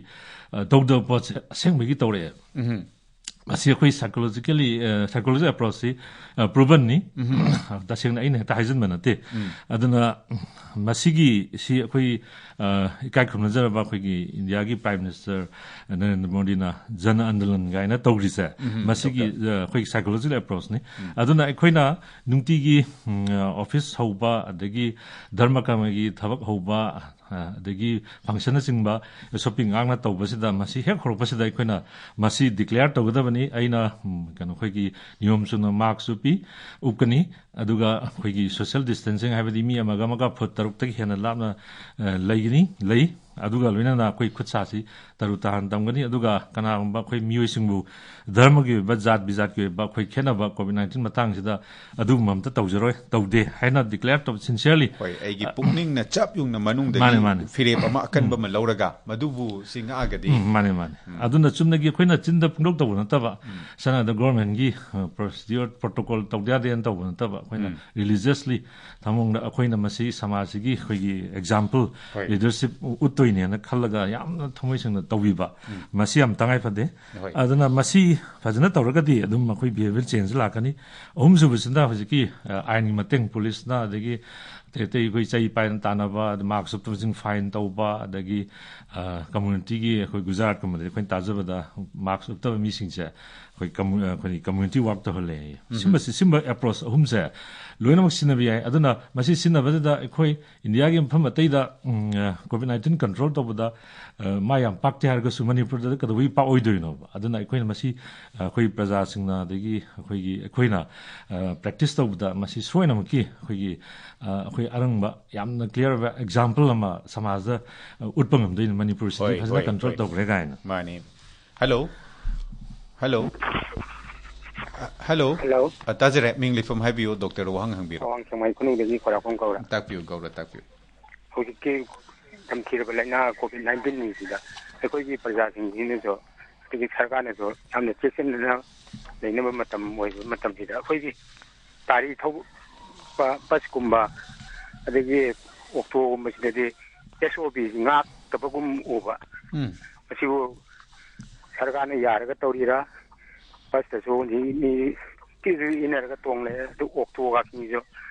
ꯑ, ꯇꯧꯗꯕ ꯄꯣꯠꯁꯦ ꯑꯁꯦꯡꯕꯒꯤ ꯇꯧꯔꯛꯑꯦ꯫ ꯃꯁꯤ ꯑꯩꯈꯣꯏ ꯁꯥꯏꯀꯣꯂꯣꯖꯤꯀꯦꯜꯂꯤ, ꯁꯥꯏꯀꯣꯂꯣꯖꯤꯀꯦꯜ ꯑꯦꯄ꯭ꯔꯣꯆꯁꯤ ꯄ꯭ꯔꯨꯕꯟꯅꯤ꯫ ꯇꯁꯦꯡꯅ ꯑꯩꯅ ꯍꯦꯛꯇ ꯍꯥꯏꯖꯤꯟꯕ ꯅꯠꯇꯦ꯫ ꯑꯗꯨꯅ ꯃꯁꯤꯒꯤ ꯁꯤ ꯑꯩꯈꯣꯏ ꯑ, ꯏꯀꯥꯏ ꯈꯨꯝꯅꯖꯔꯕ ꯑꯩꯈꯣꯏꯒꯤ ꯏꯟꯗꯤꯌꯥꯒꯤ ꯄ꯭ꯔꯥꯏꯝ ꯃꯤꯅꯤꯁꯇꯔ ꯅꯔꯦꯟꯗ꯭ꯔ ꯃꯣꯗꯤꯅ ꯖꯟ ꯑꯟꯗꯣꯂꯟ ꯀꯥꯏꯅ ꯇꯧꯔꯤꯁꯦ, ꯃꯁꯤꯒꯤ ꯑ, ꯑꯩꯈꯣꯏꯒꯤ ꯁꯥꯏꯀꯣꯂꯣꯖꯤꯀꯦꯜ ꯑꯦꯄ꯭ꯔꯣꯆꯅꯤ꯫ ꯑꯗꯨꯅ ꯑꯩꯈꯣꯏꯅ ꯅꯨꯡꯇꯤꯒꯤ ꯎꯝ, ꯑ, ꯑꯣꯐꯤꯁ ꯍꯧꯕ, ꯑꯗꯒꯤ ꯙꯔꯃ ꯀꯔꯃꯒꯤ ꯊꯕꯛ ꯍꯧꯕ, ꯑ, ꯑꯗꯒꯤ ꯐꯪꯁꯟꯅꯆꯤꯡꯕ ꯑꯦꯁ ꯑꯣ ꯄꯤ ꯉꯥꯛꯅ ꯇꯧꯕꯁꯤꯗ, ꯃꯁꯤ ꯍꯦꯛ ꯍꯧꯔꯛꯄꯁꯤꯗ ꯑꯩꯈꯣꯏꯅ ꯃꯁꯤ ꯗꯤꯀ꯭ꯂꯦꯌꯔ ꯇꯧꯒꯗꯕꯅꯤ꯫ ꯑꯩꯅ ꯎꯝ, ꯀꯩꯅꯣ, ꯑꯩꯈꯣꯏꯒꯤ ꯅꯤꯌꯣꯝ ꯆꯨꯝꯅ ꯃꯥꯛꯁꯁꯨ ꯄꯤ, ꯎꯞꯀꯅꯤ꯫ ꯑꯗꯨꯒ ꯑꯩꯈꯣꯏꯒꯤ ꯁꯣꯁꯤꯌꯦꯜ ꯗꯤꯁꯇꯦꯟꯁꯤꯡ, ꯍꯥꯏꯕꯗꯤ ꯃꯤ ꯑꯃꯒ ꯑꯃꯒ ꯐꯨꯠ ꯇꯔꯨꯛꯇꯒꯤ ꯍꯦꯟꯅ ꯂꯥꯞꯅ ꯑ, ꯂꯩꯒꯅꯤ, ꯂꯩ꯫ ꯑꯗꯨꯒ ꯂꯣꯏꯅꯅ ꯑꯩꯈꯣꯏ ꯈꯨꯠ ꯁꯥꯁꯤ ꯇꯔꯨ ꯇꯔꯥꯟ ꯇꯝꯒꯅꯤ꯫ ꯑꯗꯨꯒ ꯀꯅꯥꯒꯨꯝꯕ ꯑꯩꯈꯣꯏ ꯃꯤꯑꯣꯏꯁꯤꯡꯕꯨ ꯙꯔꯃꯒꯤ ꯑꯣꯏꯕ, ꯖꯥꯠ ꯕꯤꯖꯥꯠꯀꯤ ꯑꯣꯏꯕ ꯑꯩꯈꯣꯏ ꯈꯦꯠꯅꯕ ꯀꯣꯚꯤꯗ ꯅꯥꯏꯟꯇꯤꯟ ꯃꯇꯥꯡꯁꯤꯗ ꯑꯗꯨꯒꯨꯝꯕ ꯑꯝꯇ ꯇꯧꯖꯔꯣꯏ, ꯇꯧꯗꯦ ꯍꯥꯏꯅ ꯗꯤꯀ꯭ꯂꯦꯌꯔ ꯇꯧꯕ ꯁꯤꯟꯁꯤꯌꯔꯂꯤ꯫ ꯍꯣꯏ, ꯑꯩꯒꯤ ꯄꯨꯛꯅꯤꯡꯅ ꯆꯞ ꯌꯨꯡꯅ ꯃꯅꯨꯡꯗꯒꯤ ꯃꯥꯅꯦ, ꯃꯥꯅꯦ꯫ ꯐꯤꯔꯦꯞ ꯑꯃ ꯑꯀꯟꯕ ꯑꯃ ꯂꯧꯔꯒ ꯃꯗꯨꯕꯨ ꯁꯤ ꯉꯥꯛꯑꯒꯗꯤ꯫ ꯎꯝ, ꯃꯥꯅꯦ, ꯃꯥꯅꯦ꯫ ꯑꯗꯨꯅ ꯆꯨꯝꯅꯒꯤ ꯑꯩꯈꯣꯏꯅ ꯆꯤꯟꯗ ꯄꯨꯡꯗꯧ ꯇꯧꯕ ꯅꯠꯇꯕ, ꯎꯝ꯫ ꯁꯝꯅ ꯍꯥꯏꯔꯕꯗ ꯒꯣꯔꯃꯦꯟꯒꯤ, ꯑ, ꯄ꯭ꯔꯣꯁꯤꯗꯤꯌꯣꯔ, ꯄ꯭ꯔꯣꯇꯣꯀꯣꯜ ꯇꯧꯗ ꯌꯥꯗꯦꯅ ꯇꯧꯕ ꯅꯠꯇꯕ, ꯑꯩꯈꯣꯏꯅ ꯎꯝ꯫ ꯔꯤꯂꯤꯖꯤꯌꯁꯂꯤ ꯊꯃꯣꯡꯗ ꯑꯩꯈꯣꯏꯅ ꯃꯁꯤ ꯁꯃꯥꯖꯁꯤꯒꯤ ꯑꯩꯈꯣꯏꯒꯤ ꯑꯦꯛꯖꯥꯝꯄꯜ, ꯍꯣꯏ꯫ ꯂꯤꯗꯔꯁꯤꯞ ꯎ-, ꯎꯠꯇꯣꯏꯅꯦꯅ ꯈꯜꯂꯒ ꯌꯥꯝꯅ ꯊꯃꯣꯏ ꯁꯦꯡꯅ ꯇꯧꯕꯤꯕ, ꯎꯝ꯫ ꯃꯁꯤ ꯌꯥꯝ ꯇꯉꯥꯏ ꯐꯗꯦ꯫ ꯍꯣꯏ꯫ ꯑꯗꯨꯅ ꯃꯁꯤ ꯐꯖꯅ ꯇꯧꯔꯒꯗꯤ ꯑꯗꯨꯝ ꯑꯩꯈꯣꯏ ꯕꯤꯍꯦꯕꯤꯌꯔ ꯆꯦꯟꯖ ꯂꯥꯛꯀꯅꯤ꯫ ꯑꯍꯨꯝꯁꯨꯕꯁꯤꯅ ꯍꯧꯖꯤꯛꯀꯤ, ꯑ, ꯑꯥꯏꯟꯒꯤ ꯃꯇꯦꯡ, ꯄꯨꯂꯤꯁꯅ, ꯑꯗꯒꯤ ꯑꯇꯩ ꯑꯇꯩ ꯑꯩꯈꯣꯏ ꯆꯩ ꯄꯥꯏꯅ ꯇꯥꯟꯅꯕ, ꯑꯗ ꯃꯥꯛꯁ ꯎꯞꯇꯕꯁꯤꯡ ꯐꯥꯏꯟ ꯇꯧꯕ, ꯑꯗꯒꯤ, ꯑ, ꯀꯝꯃꯨꯅꯤꯇꯤꯒꯤ ꯑꯩꯈꯣꯏ ꯒꯨꯖꯔꯥꯠꯀꯨꯝꯕꯗꯤ ꯑꯩꯈꯣꯏꯅ ꯇꯥꯖꯕꯗ ꯃꯥꯛꯁ ꯎꯞꯇꯕ ꯃꯤꯁꯤꯡꯁꯦ ꯑꯩꯈꯣꯏ ꯀꯝꯃꯨ-, ꯑꯩꯈꯣꯏ ꯀꯝꯃ꯭ꯌꯨꯅꯤꯇꯤ ꯋꯥꯔꯛ ꯇꯧꯍꯜꯂꯦ ꯍꯥꯏꯌꯦ꯫ ꯎꯝ꯫ ꯁꯤꯒꯨꯝꯕꯁꯤ, ꯁꯤꯒꯨꯝꯕ ꯑꯦꯄ꯭ꯔꯣꯆ ꯑꯍꯨꯝꯁꯦ ꯂꯣꯏꯅꯃꯛ ꯁꯤꯖꯤꯟꯅꯕ ꯌꯥꯏ꯫ ꯑꯗꯨꯅ ꯃꯁꯤ ꯁꯤꯖꯤꯟꯅꯕꯁꯤꯗ ꯑꯩꯈꯣꯏ ꯏꯟꯗꯤꯌꯥꯒꯤ ꯃꯐꯝ ꯑꯇꯩꯗ, ꯎꯝ, ꯑ, ꯀꯣꯚꯤꯗ ꯅꯥꯏꯟꯇꯤꯟ ꯀꯟꯇ꯭ꯔꯣꯜ ꯇꯧꯕꯗ, ꯑ, ꯃꯥ ꯌꯥꯝ ꯄꯥꯛꯇꯦ ꯍꯥꯏꯔꯒꯁꯨ ꯃꯅꯤꯄꯨꯔꯗ ꯀꯩꯗꯧꯕꯒꯤ ꯄꯥꯛꯑꯣꯏꯗꯣꯏꯅꯣꯕ? ꯑꯗꯨꯅ ꯑꯩꯈꯣꯏꯅ ꯃꯁꯤ, ꯑ, ꯑꯩꯈꯣꯏ ꯄ꯭ꯔꯖꯥꯁꯤꯡꯅ, ꯑꯗꯒꯤ ꯑꯩꯈꯣꯏꯒꯤ, ꯑꯩꯈꯣꯏꯅ, ꯑ, ꯄ꯭ꯔꯦꯛꯇꯤꯁ ꯇꯧꯕꯗ ꯃꯁꯤ ꯁꯣꯏꯅꯃꯛꯀꯤ ꯑꯩꯈꯣꯏꯒꯤ, ꯑ, ꯑꯩꯈꯣꯏ ꯑꯔꯪꯕ ꯌꯥꯝꯅ ꯀ꯭ꯂꯤꯌꯥꯔ ꯑꯣꯏꯕ ꯑꯦꯛꯖꯥꯝꯄꯜ ꯑꯃ ꯁꯃꯥꯖꯗ ꯑ, ꯎꯠꯄ ꯉꯝꯗꯣꯏꯅꯤ, ꯃꯅꯤꯄꯨꯔꯁꯤꯗꯤ ꯍꯣꯏ, ꯐꯖꯅ ꯍꯣꯏ, ꯀꯟꯇ꯭ꯔꯣꯜ ꯍꯣꯏ꯫ ꯇꯧꯈ꯭ꯔꯦ ꯀꯥꯏꯅ꯫ ꯃꯥꯅꯤ꯫ ꯍꯜꯂꯣ꯫ ꯍꯜꯂꯣ꯫ ꯍꯜꯂꯣ꯫ ꯍꯜꯂꯣ꯫ ꯑ, ꯇꯥꯖꯔꯦ꯫ ꯃꯤꯡ ꯂꯩꯐꯝ ꯍꯥꯏꯕꯤꯌꯨ, ꯗꯣꯛꯇꯔ ꯋꯥꯍꯪ ꯍꯪꯕꯤꯔꯣ꯫ ꯑꯋꯥꯡ ꯁꯦꯛꯃꯥꯏ ꯈꯨꯅꯧꯗꯒꯤ ꯈꯣꯏꯔꯥꯛꯄꯝ ꯀꯧꯔ꯫ ꯇꯥꯛꯄꯤꯌꯨ, ꯒꯧꯔ, ꯇꯥꯛꯄꯤꯌꯨ꯫ ꯍꯧꯖꯤꯛꯀꯤ ꯇꯝꯊꯤꯔꯕ ꯂꯥꯏꯅꯥ ꯀꯣꯚꯤꯗ ꯅꯥꯏꯟꯇꯤꯟ ꯑꯁꯤꯗ ꯑꯩꯈꯣꯏꯒꯤ ꯄ꯭ꯔꯖꯥꯁꯤꯡꯁꯤꯅꯁꯨ, ꯑꯩꯈꯣꯏꯒꯤ ꯁꯔꯀꯥꯔꯅꯁꯨ ꯌꯥꯝꯅ ꯆꯦꯛꯁꯤꯟꯅ ꯂꯩꯅꯕ ꯃꯇꯝ ꯑꯣꯏꯕ ꯃꯇꯝꯁꯤꯗ, ꯑꯩꯈꯣꯏꯒꯤ ꯒꯥꯔꯤ ꯊꯧꯕ ꯕꯁꯀꯨꯝꯕ, ꯑꯗꯒꯤ ꯑꯣꯛꯇꯣꯒꯨꯝꯕꯁꯤꯗꯗꯤ ꯑꯦꯁ ꯑꯣ ꯄꯤ ꯉꯥꯛꯇꯕꯒꯨꯝ ꯎꯕ꯫ ꯎꯝ꯫ ꯃꯁꯤꯕꯨ ꯁꯔꯀꯥꯔꯅ ꯌꯥꯔꯒ ꯇꯧꯔꯤꯔꯥ? ꯕꯁꯇꯁꯨ ꯃꯤ, ꯃꯤ ꯀꯤꯁꯨ ꯏꯟꯅꯔꯒ ꯇꯣꯡꯂꯦ, ꯑꯗꯨ ꯑꯣꯛꯇꯣ ꯀꯥꯡꯁꯤꯡꯁꯨ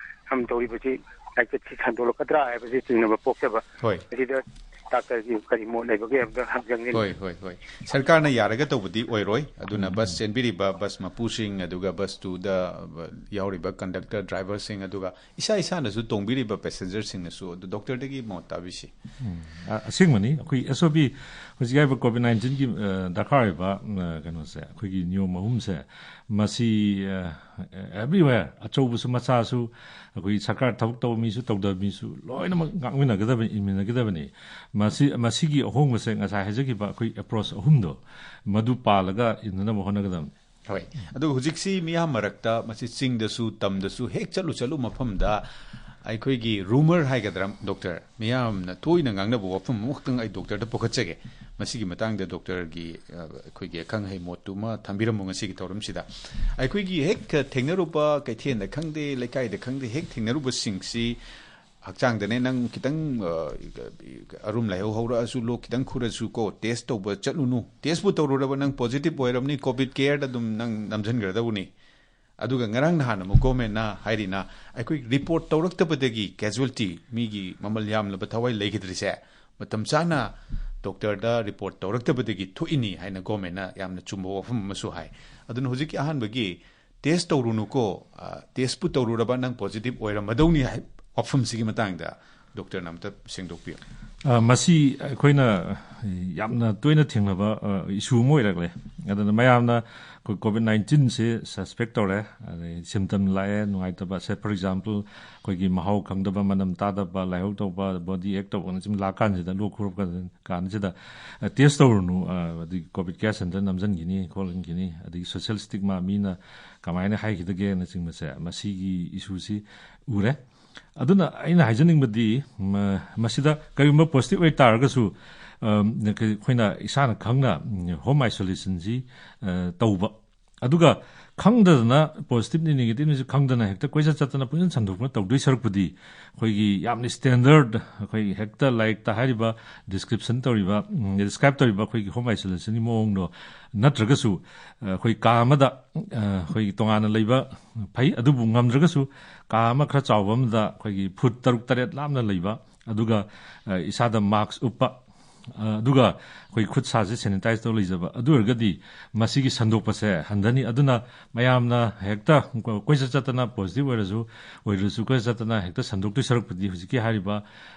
ꯌꯥꯝ ꯇꯧꯔꯤꯕꯁꯤ ꯂꯥꯏꯆꯠꯁꯤ ꯁꯟꯗꯣꯛꯂꯛꯀꯗ꯭ꯔꯥ ꯍꯥꯏꯕꯁꯤ ꯆꯤꯡꯅꯕ ꯄꯣꯛꯆꯕ꯫ ꯍꯣꯏ꯫ ꯃꯁꯤꯗ ꯗꯥꯛꯇꯔꯒꯤ ꯀꯔꯤ ꯃꯣꯠ ꯂꯩꯕꯒꯦ ꯍꯥꯏꯕꯗꯣ ꯍꯪꯖꯅꯤꯡꯉꯤ꯫ ꯍꯣꯏ, ꯍꯣꯏ, ꯍꯣꯏ꯫ ꯁꯔꯀꯥꯔꯅ ꯌꯥꯔꯒ ꯇꯧꯕꯗꯤ ꯑꯣꯏꯔꯣꯏ꯫ ꯑꯗꯨꯅ ꯕꯁ ꯆꯦꯟꯕꯤꯔꯤꯕ ꯕꯁ ꯃꯄꯨꯁꯤꯡ, ꯑꯗꯨꯒ ꯕꯁꯇꯨꯗ ꯌꯥꯎꯔꯤꯕ ꯀꯟꯗꯛꯇꯔ, ꯗ꯭ꯔꯥꯏꯚꯔꯁꯤꯡ, ꯑꯗꯨꯒ ꯏꯁꯥ ꯏꯁꯥꯅꯁꯨ ꯇꯣꯡꯕꯤꯔꯤꯕ ꯄꯦꯁꯦꯟꯖꯔꯁꯤꯡꯅꯁꯨ꯫ ꯑꯗꯨ ꯗꯣꯛꯇꯔꯗꯒꯤ ꯃꯣꯠ ꯇꯥꯕꯤꯁꯤ꯫ ꯎꯝ, ꯑ-, ꯑꯁꯦꯡꯕꯅꯤ꯫ ꯑꯩꯈꯣꯏ ꯑꯦꯁ ꯑꯣ ꯄꯤ, ꯍꯧꯖꯤꯛ ꯍꯥꯏꯔꯤꯕ ꯀꯣꯚꯤꯗ ꯅꯥꯏꯟꯇꯤꯟꯒꯤ, ꯑ, ꯗꯔꯀꯥꯔ ꯑꯣꯏꯕ, ꯑ, ꯀꯩꯅꯣꯁꯦ, ꯑꯩꯈꯣꯏꯒꯤ ꯅꯤꯌꯣꯝ ꯑꯍꯨꯝꯁꯦ, ꯃꯁꯤ, ꯑ, ꯑꯦꯕ꯭ꯔꯤꯋꯦꯌꯔ, ꯑꯆꯧꯕꯁꯨ ꯃꯆꯥꯁꯨ, ꯑꯩꯈꯣꯏꯒꯤ ꯁꯔꯀꯥꯔ ꯊꯕꯛ ꯇꯧꯕ ꯃꯤꯁꯨ ꯇꯧꯗꯕ ꯃꯤꯁꯨ ꯂꯣꯏꯅꯃꯛ ꯉꯥꯛꯃꯤꯟꯅꯒꯗꯕꯅꯤ, ꯏꯟꯃꯤꯟꯅꯒꯗꯕꯅꯤ꯫ ꯃꯁꯤ, ꯃꯁꯤꯒꯤ ꯑꯍꯣꯡꯕꯁꯦ ꯉꯁꯥꯏ ꯍꯥꯏꯖꯈꯤꯕ ꯑꯩꯈꯣꯏ ꯑꯦꯄ꯭ꯔꯣꯆ ꯑꯍꯨꯝꯗꯣ, ꯃꯗꯨ ꯄꯥꯜꯂꯒ ꯏꯟꯅꯅꯕ ꯍꯣꯠꯅꯒꯗꯕꯅꯤ꯫ ꯍꯣꯏ꯫ ꯑꯗꯨꯒ ꯍꯧꯖꯤꯛꯁꯤ ꯃꯤꯌꯥꯝ ꯃꯔꯛꯇ, ꯃꯁꯤ ꯆꯤꯡꯗꯁꯨ, ꯇꯝꯗꯁꯨ ꯍꯦꯛ ꯆꯠꯂꯨ ꯆꯠꯂꯨ ꯃꯐꯝꯗ ꯑꯩꯈꯣꯏꯒꯤ ꯔꯨꯃꯔ ꯍꯥꯏꯒꯗ꯭ꯔꯥ, ꯗꯣꯛꯇꯔ, ꯃꯤꯌꯥꯝꯅ ꯇꯣꯏꯅ ꯉꯥꯡꯅꯕ ꯋꯥꯐꯝ ꯑꯃꯈꯛꯇꯪ ꯑꯩ ꯗꯣꯛꯇꯔꯗ ꯄꯨꯈꯠꯆꯒꯦ꯫ ꯃꯁꯤꯒꯤ ꯃꯇꯥꯡꯗ ꯗꯣꯛꯇꯔꯒꯤ, ꯑ, ꯑꯩꯈꯣꯏꯒꯤ ꯑꯈꯪ ꯑꯍꯩ ꯃꯣꯠꯇꯨꯃ ꯊꯝꯕꯤꯔꯝꯃꯨ ꯉꯁꯤꯒꯤ ꯊꯧꯔꯝꯁꯤꯗ꯫ ꯑꯩꯈꯣꯏꯒꯤ ꯍꯦꯛ ꯊꯦꯡꯅꯔꯨꯕ, ꯀꯩꯊꯦꯜꯗ ꯈꯪꯗꯦ, ꯂꯩꯀꯥꯏꯗ ꯈꯪꯗꯦ, ꯍꯦꯛ ꯊꯦꯡꯅꯔꯨꯕꯁꯤꯡꯁꯤ ꯍꯛꯆꯥꯡꯗꯅꯦ, ꯅꯪ ꯈꯤꯇꯪ, ꯑ, ꯑꯔꯨꯝ ꯂꯥꯏꯍꯧ ꯍꯧꯔꯛꯑꯁꯨ, ꯂꯣꯛ ꯈꯤꯇꯪ ꯈꯨꯔꯁꯨ ꯀꯣ, ꯇꯦꯁ ꯇꯧꯕ ꯆꯠꯂꯨꯅꯨ꯫ ꯇꯦꯁꯄꯨ ꯇꯧꯔꯨꯔꯕ ꯅꯪ ꯄꯣꯖꯤꯇꯤꯚ ꯑꯣꯏꯔꯕꯅꯤ, ꯀꯣꯚꯤꯗ ꯀꯦꯌꯔꯗ ꯑꯗꯨꯝ ꯅꯪ ꯅꯝꯁꯤꯟꯈ꯭ꯔꯗꯧꯕꯅꯤ꯫ ꯑꯗꯨꯒ ꯉꯔꯥꯡ ꯅꯍꯥꯟ ꯑꯃꯨꯛ ꯒꯣꯔꯃꯦꯟꯅ ꯍꯥꯏꯔꯤꯅ, ꯑꯩꯈꯣꯏ ꯔꯤꯄꯣꯔꯠ ꯇꯧꯔꯛꯇꯕꯗꯒꯤ ꯀꯦꯖꯨꯋꯦꯜꯇꯤ, ꯃꯤꯒꯤ ꯃꯃꯜ ꯌꯥꯝꯂꯕ ꯊꯋꯥꯏ ꯂꯩꯈꯤꯗ꯭ꯔꯤꯁꯦ, ꯃꯇꯝ ꯆꯥꯅ ꯗꯣꯛꯇꯔꯗ ꯔꯤꯄꯣꯔꯠ ꯇꯧꯔꯛꯇꯕꯗꯒꯤ ꯊꯣꯛꯏꯅꯤ ꯍꯥꯏꯅ ꯒꯣꯔꯃꯦꯟꯅ ꯌꯥꯝꯅ ꯆꯨꯝꯕ ꯋꯥꯐꯝ ꯑꯃꯁꯨ ꯍꯥꯏ꯫ ꯑꯗꯨꯅ ꯍꯧꯖꯤꯛꯀꯤ ꯑꯍꯥꯟꯕꯒꯤ ꯇꯦꯁ ꯇꯧꯔꯨꯅꯨꯀꯣ, ꯑ, ꯇꯦꯁꯄꯨ ꯇꯧꯔꯨꯔꯕ ꯅꯪ ꯄꯣꯖꯤꯇꯤꯚ ꯑꯣꯏꯔꯝꯃꯗꯧꯅꯤ ꯍꯥꯏ ꯋꯥꯐꯝꯁꯤꯒꯤ ꯃꯇꯥꯡꯗ ꯗꯣꯛꯇꯔꯅ ꯑꯝꯇ ꯁꯦꯡꯗꯣꯛꯄꯤꯌꯨ꯫ ꯑ, ꯃꯁꯤ ꯑꯩꯈꯣꯏꯅ ꯌꯥꯝꯅ ꯇꯣꯏꯅ ꯊꯦꯡꯅꯕ, ꯑ, ꯏꯁꯨ ꯑꯃ ꯑꯣꯏꯔꯛꯂꯦ꯫ ꯑꯗꯨꯅ ꯃꯌꯥꯝꯅ ꯑꯩꯈꯣꯏ ꯀꯣꯚꯤꯗ ꯅꯥꯏꯟꯇꯤꯟꯁꯦ ꯁꯁꯄꯦꯛ ꯇꯧꯔꯦ, ꯑꯗꯩ ꯁꯤꯝꯇꯝ ꯂꯥꯛꯑꯦ, ꯅꯨꯡꯉꯥꯏꯇꯕ, ꯁꯦ, for example, ꯑꯩꯈꯣꯏꯒꯤ ꯃꯍꯥꯎ ꯈꯪꯗꯕ, ꯃꯅꯝ ꯇꯥꯗꯕ, ꯂꯥꯏꯍꯧ ꯇꯧꯕ, ꯕꯣꯗꯤ ꯑꯦꯛ ꯇꯧꯕꯅꯆꯤꯡꯕ ꯂꯥꯛ ꯀꯥꯟꯁꯤꯗ, ꯂꯣꯛ ꯈꯨꯔꯛꯄ ꯀꯥꯟꯁꯤꯗ, ꯑ, ꯇꯦꯁ ꯇꯧꯔꯨꯅꯨ, ꯑ, ꯑꯗꯒꯤ ꯀꯣꯚꯤꯗ ꯀꯦꯌꯔ ꯁꯦꯟꯇꯔ ꯅꯝꯁꯤꯟꯈꯤꯅꯤ, ꯈꯣꯠꯍꯟꯈꯤꯅꯤ, ꯑꯗꯒꯤ ꯁꯣꯁꯤꯌꯦꯜ ꯁ꯭ꯇꯤꯛꯃꯥ, ꯃꯤꯅ ꯀꯃꯥꯏꯅ ꯍꯥꯏꯈꯤꯗꯒꯦꯅꯆꯤꯡꯕꯁꯦ, ꯃꯁꯤꯒꯤ ꯏꯁꯨꯁꯤ ꯎꯔꯦ꯫ ꯑꯗꯨꯅ ꯑꯩꯅ ꯍꯥꯏꯖꯅꯤꯡꯕꯗꯤ, ꯃ-, ꯃꯁꯤꯗ ꯀꯔꯤꯒꯨꯝꯕ ꯄꯣꯖꯤꯇꯤꯚ ꯑꯣꯏꯇꯥꯔꯒꯁꯨ, ꯑꯝ, ꯑꯩꯈꯣꯏꯅ ꯏꯁꯥꯅ ꯈꯪꯅ, ꯎꯝ, ꯍꯣꯝ ꯑꯥꯏꯁꯣꯂꯦꯁꯟꯁꯤ, ꯑ, ꯇꯧꯕ꯫ ꯑꯗꯨꯒ ꯈꯪꯗꯗꯅ ꯄꯣꯖꯤꯇꯤꯚꯅꯤ ꯅꯦꯒꯦꯇꯤꯚꯅꯤꯁꯨ ꯈꯪꯗꯅ ꯍꯦꯛꯇ ꯀꯣꯏꯆꯠ ꯆꯠꯇꯅ ꯄꯨꯟꯁꯤꯟ ꯁꯟꯗꯣꯛꯇꯅ ꯇꯧꯗꯣꯏ ꯁꯔꯨꯛꯄꯨꯗꯤ, ꯑꯩꯈꯣꯏꯒꯤ ꯌꯥꯝꯅ ꯁ꯭ꯇꯦꯟꯗꯔꯗ, ꯑꯩꯈꯣꯏꯒꯤ ꯍꯦꯛꯇ ꯂꯥꯏꯔꯤꯛꯇ ꯍꯥꯏꯔꯤꯕ, ꯗꯤꯁꯀ꯭ꯔꯤꯞꯁꯟ ꯇꯧꯔꯤꯕ, ꯎꯝ, ꯗꯤꯁꯀ꯭ꯔꯥꯏꯕ ꯇꯧꯔꯤꯕ ꯑꯩꯈꯣꯏꯒꯤ ꯍꯣꯝ ꯑꯥꯏꯁꯣꯂꯦꯁꯟꯒꯤ ꯃꯑꯣꯡꯗꯣ ꯅꯠꯇ꯭ꯔꯒꯁꯨ, ꯑ, ꯑꯩꯈꯣꯏ ꯀꯥ ꯑꯃꯗ, ꯑ, ꯑꯩꯈꯣꯏꯒꯤ ꯇꯣꯉꯥꯟꯅ ꯂꯩꯕ ꯐꯩ, ꯑꯗꯨꯕꯨ ꯉꯝꯗ꯭ꯔꯒꯁꯨ ꯀꯥ ꯑꯃ ꯈꯔ ꯆꯥꯎꯕ ꯑꯃꯗ ꯑꯩꯈꯣꯏꯒꯤ ꯐꯨꯠ ꯇꯔꯨꯛ ꯇꯔꯦꯠ ꯂꯥꯞꯅ ꯂꯩꯕ, ꯑꯗꯨꯒ, ꯑ, ꯏꯁꯥꯗ ꯃꯥꯛꯁ ꯎꯞꯄ, ꯑ, ꯑꯗꯨꯒ ꯑꯩꯈꯣꯏ ꯈꯨꯠ ꯁꯥꯁꯦ ꯁꯦꯅꯤꯇꯥꯏꯁ ꯇꯧꯔ ꯂꯩꯖꯕ, ꯑꯗꯨ ꯑꯣꯏꯔꯒꯗꯤ ꯃꯁꯤꯒꯤ ꯁꯟꯗꯣꯛꯄꯁꯦ ꯍꯟꯊꯅꯤ꯫ ꯑꯗꯨꯅ ꯃꯌꯥꯝꯅ ꯍꯦꯛꯇ ꯀꯣꯏꯆꯠ ꯆꯠꯇꯅ, ꯄꯣꯖꯤꯇꯤꯚ ꯑꯣꯏꯔꯁꯨ ꯑꯣꯏꯗ꯭ꯔꯁꯨ ꯀꯣꯏꯆꯠ ꯆꯠꯇꯅ ꯍꯦꯛꯇ ꯁꯟꯗꯣꯛꯇꯣꯏ ꯁꯔꯨꯛꯄꯨꯗꯤ, ꯍꯧꯖꯤꯛꯀꯤ ꯍꯥꯏꯔꯤꯕ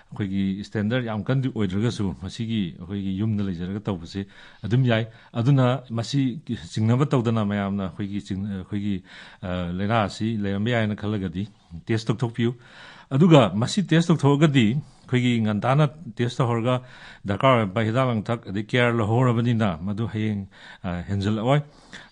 ꯑꯩꯈꯣꯏꯒꯤ ꯁ꯭ꯇꯦꯟꯗꯔꯗ ꯌꯥꯝ ꯀꯟꯗꯤ ꯑꯣꯏꯗ꯭ꯔꯒꯁꯨ, ꯃꯁꯤꯒꯤ ꯑꯩꯈꯣꯏꯒꯤ ꯌꯨꯝꯗ ꯂꯩꯖꯔꯒ ꯇꯧꯕꯁꯦ ꯑꯗꯨꯝ ꯌꯥꯏ꯫ ꯑꯗꯨꯅ ꯃꯁꯤ ꯆꯤꯡꯅꯕ ꯇꯧꯗꯅ ꯃꯌꯥꯝꯅ ꯑꯩꯈꯣꯏꯒꯤ ꯆꯤꯡ-, ꯑꯩꯈꯣꯏꯒꯤ, ꯑ, ꯂꯥꯏꯅꯥ ꯑꯁꯤ ꯂꯩꯔꯝꯕ ꯌꯥꯏꯅ ꯈꯜꯂꯒꯗꯤ ꯇꯦꯁ ꯇꯧꯊꯣꯛꯄꯤꯌꯨ꯫ ꯑꯗꯨꯒ ꯃꯁꯤ ꯇꯦꯁ ꯇꯧꯊꯣꯛꯑꯒꯗꯤ, ꯑꯩꯈꯣꯏꯒꯤ ꯉꯟꯇꯥꯅ ꯇꯦꯁ ꯇꯧꯍꯧꯔꯒ ꯗꯔꯀꯥꯔ ꯑꯣꯏꯕ ꯍꯤꯗꯥꯛ ꯂꯥꯡꯊꯛ ꯑꯗꯩ ꯀꯦꯌꯔ ꯂꯧꯍꯧꯔꯕꯅꯤꯅ, ꯃꯗꯨ ꯍꯌꯦꯡ, ꯑ, ꯍꯦꯟꯖꯜꯂꯛꯑꯣꯏ꯫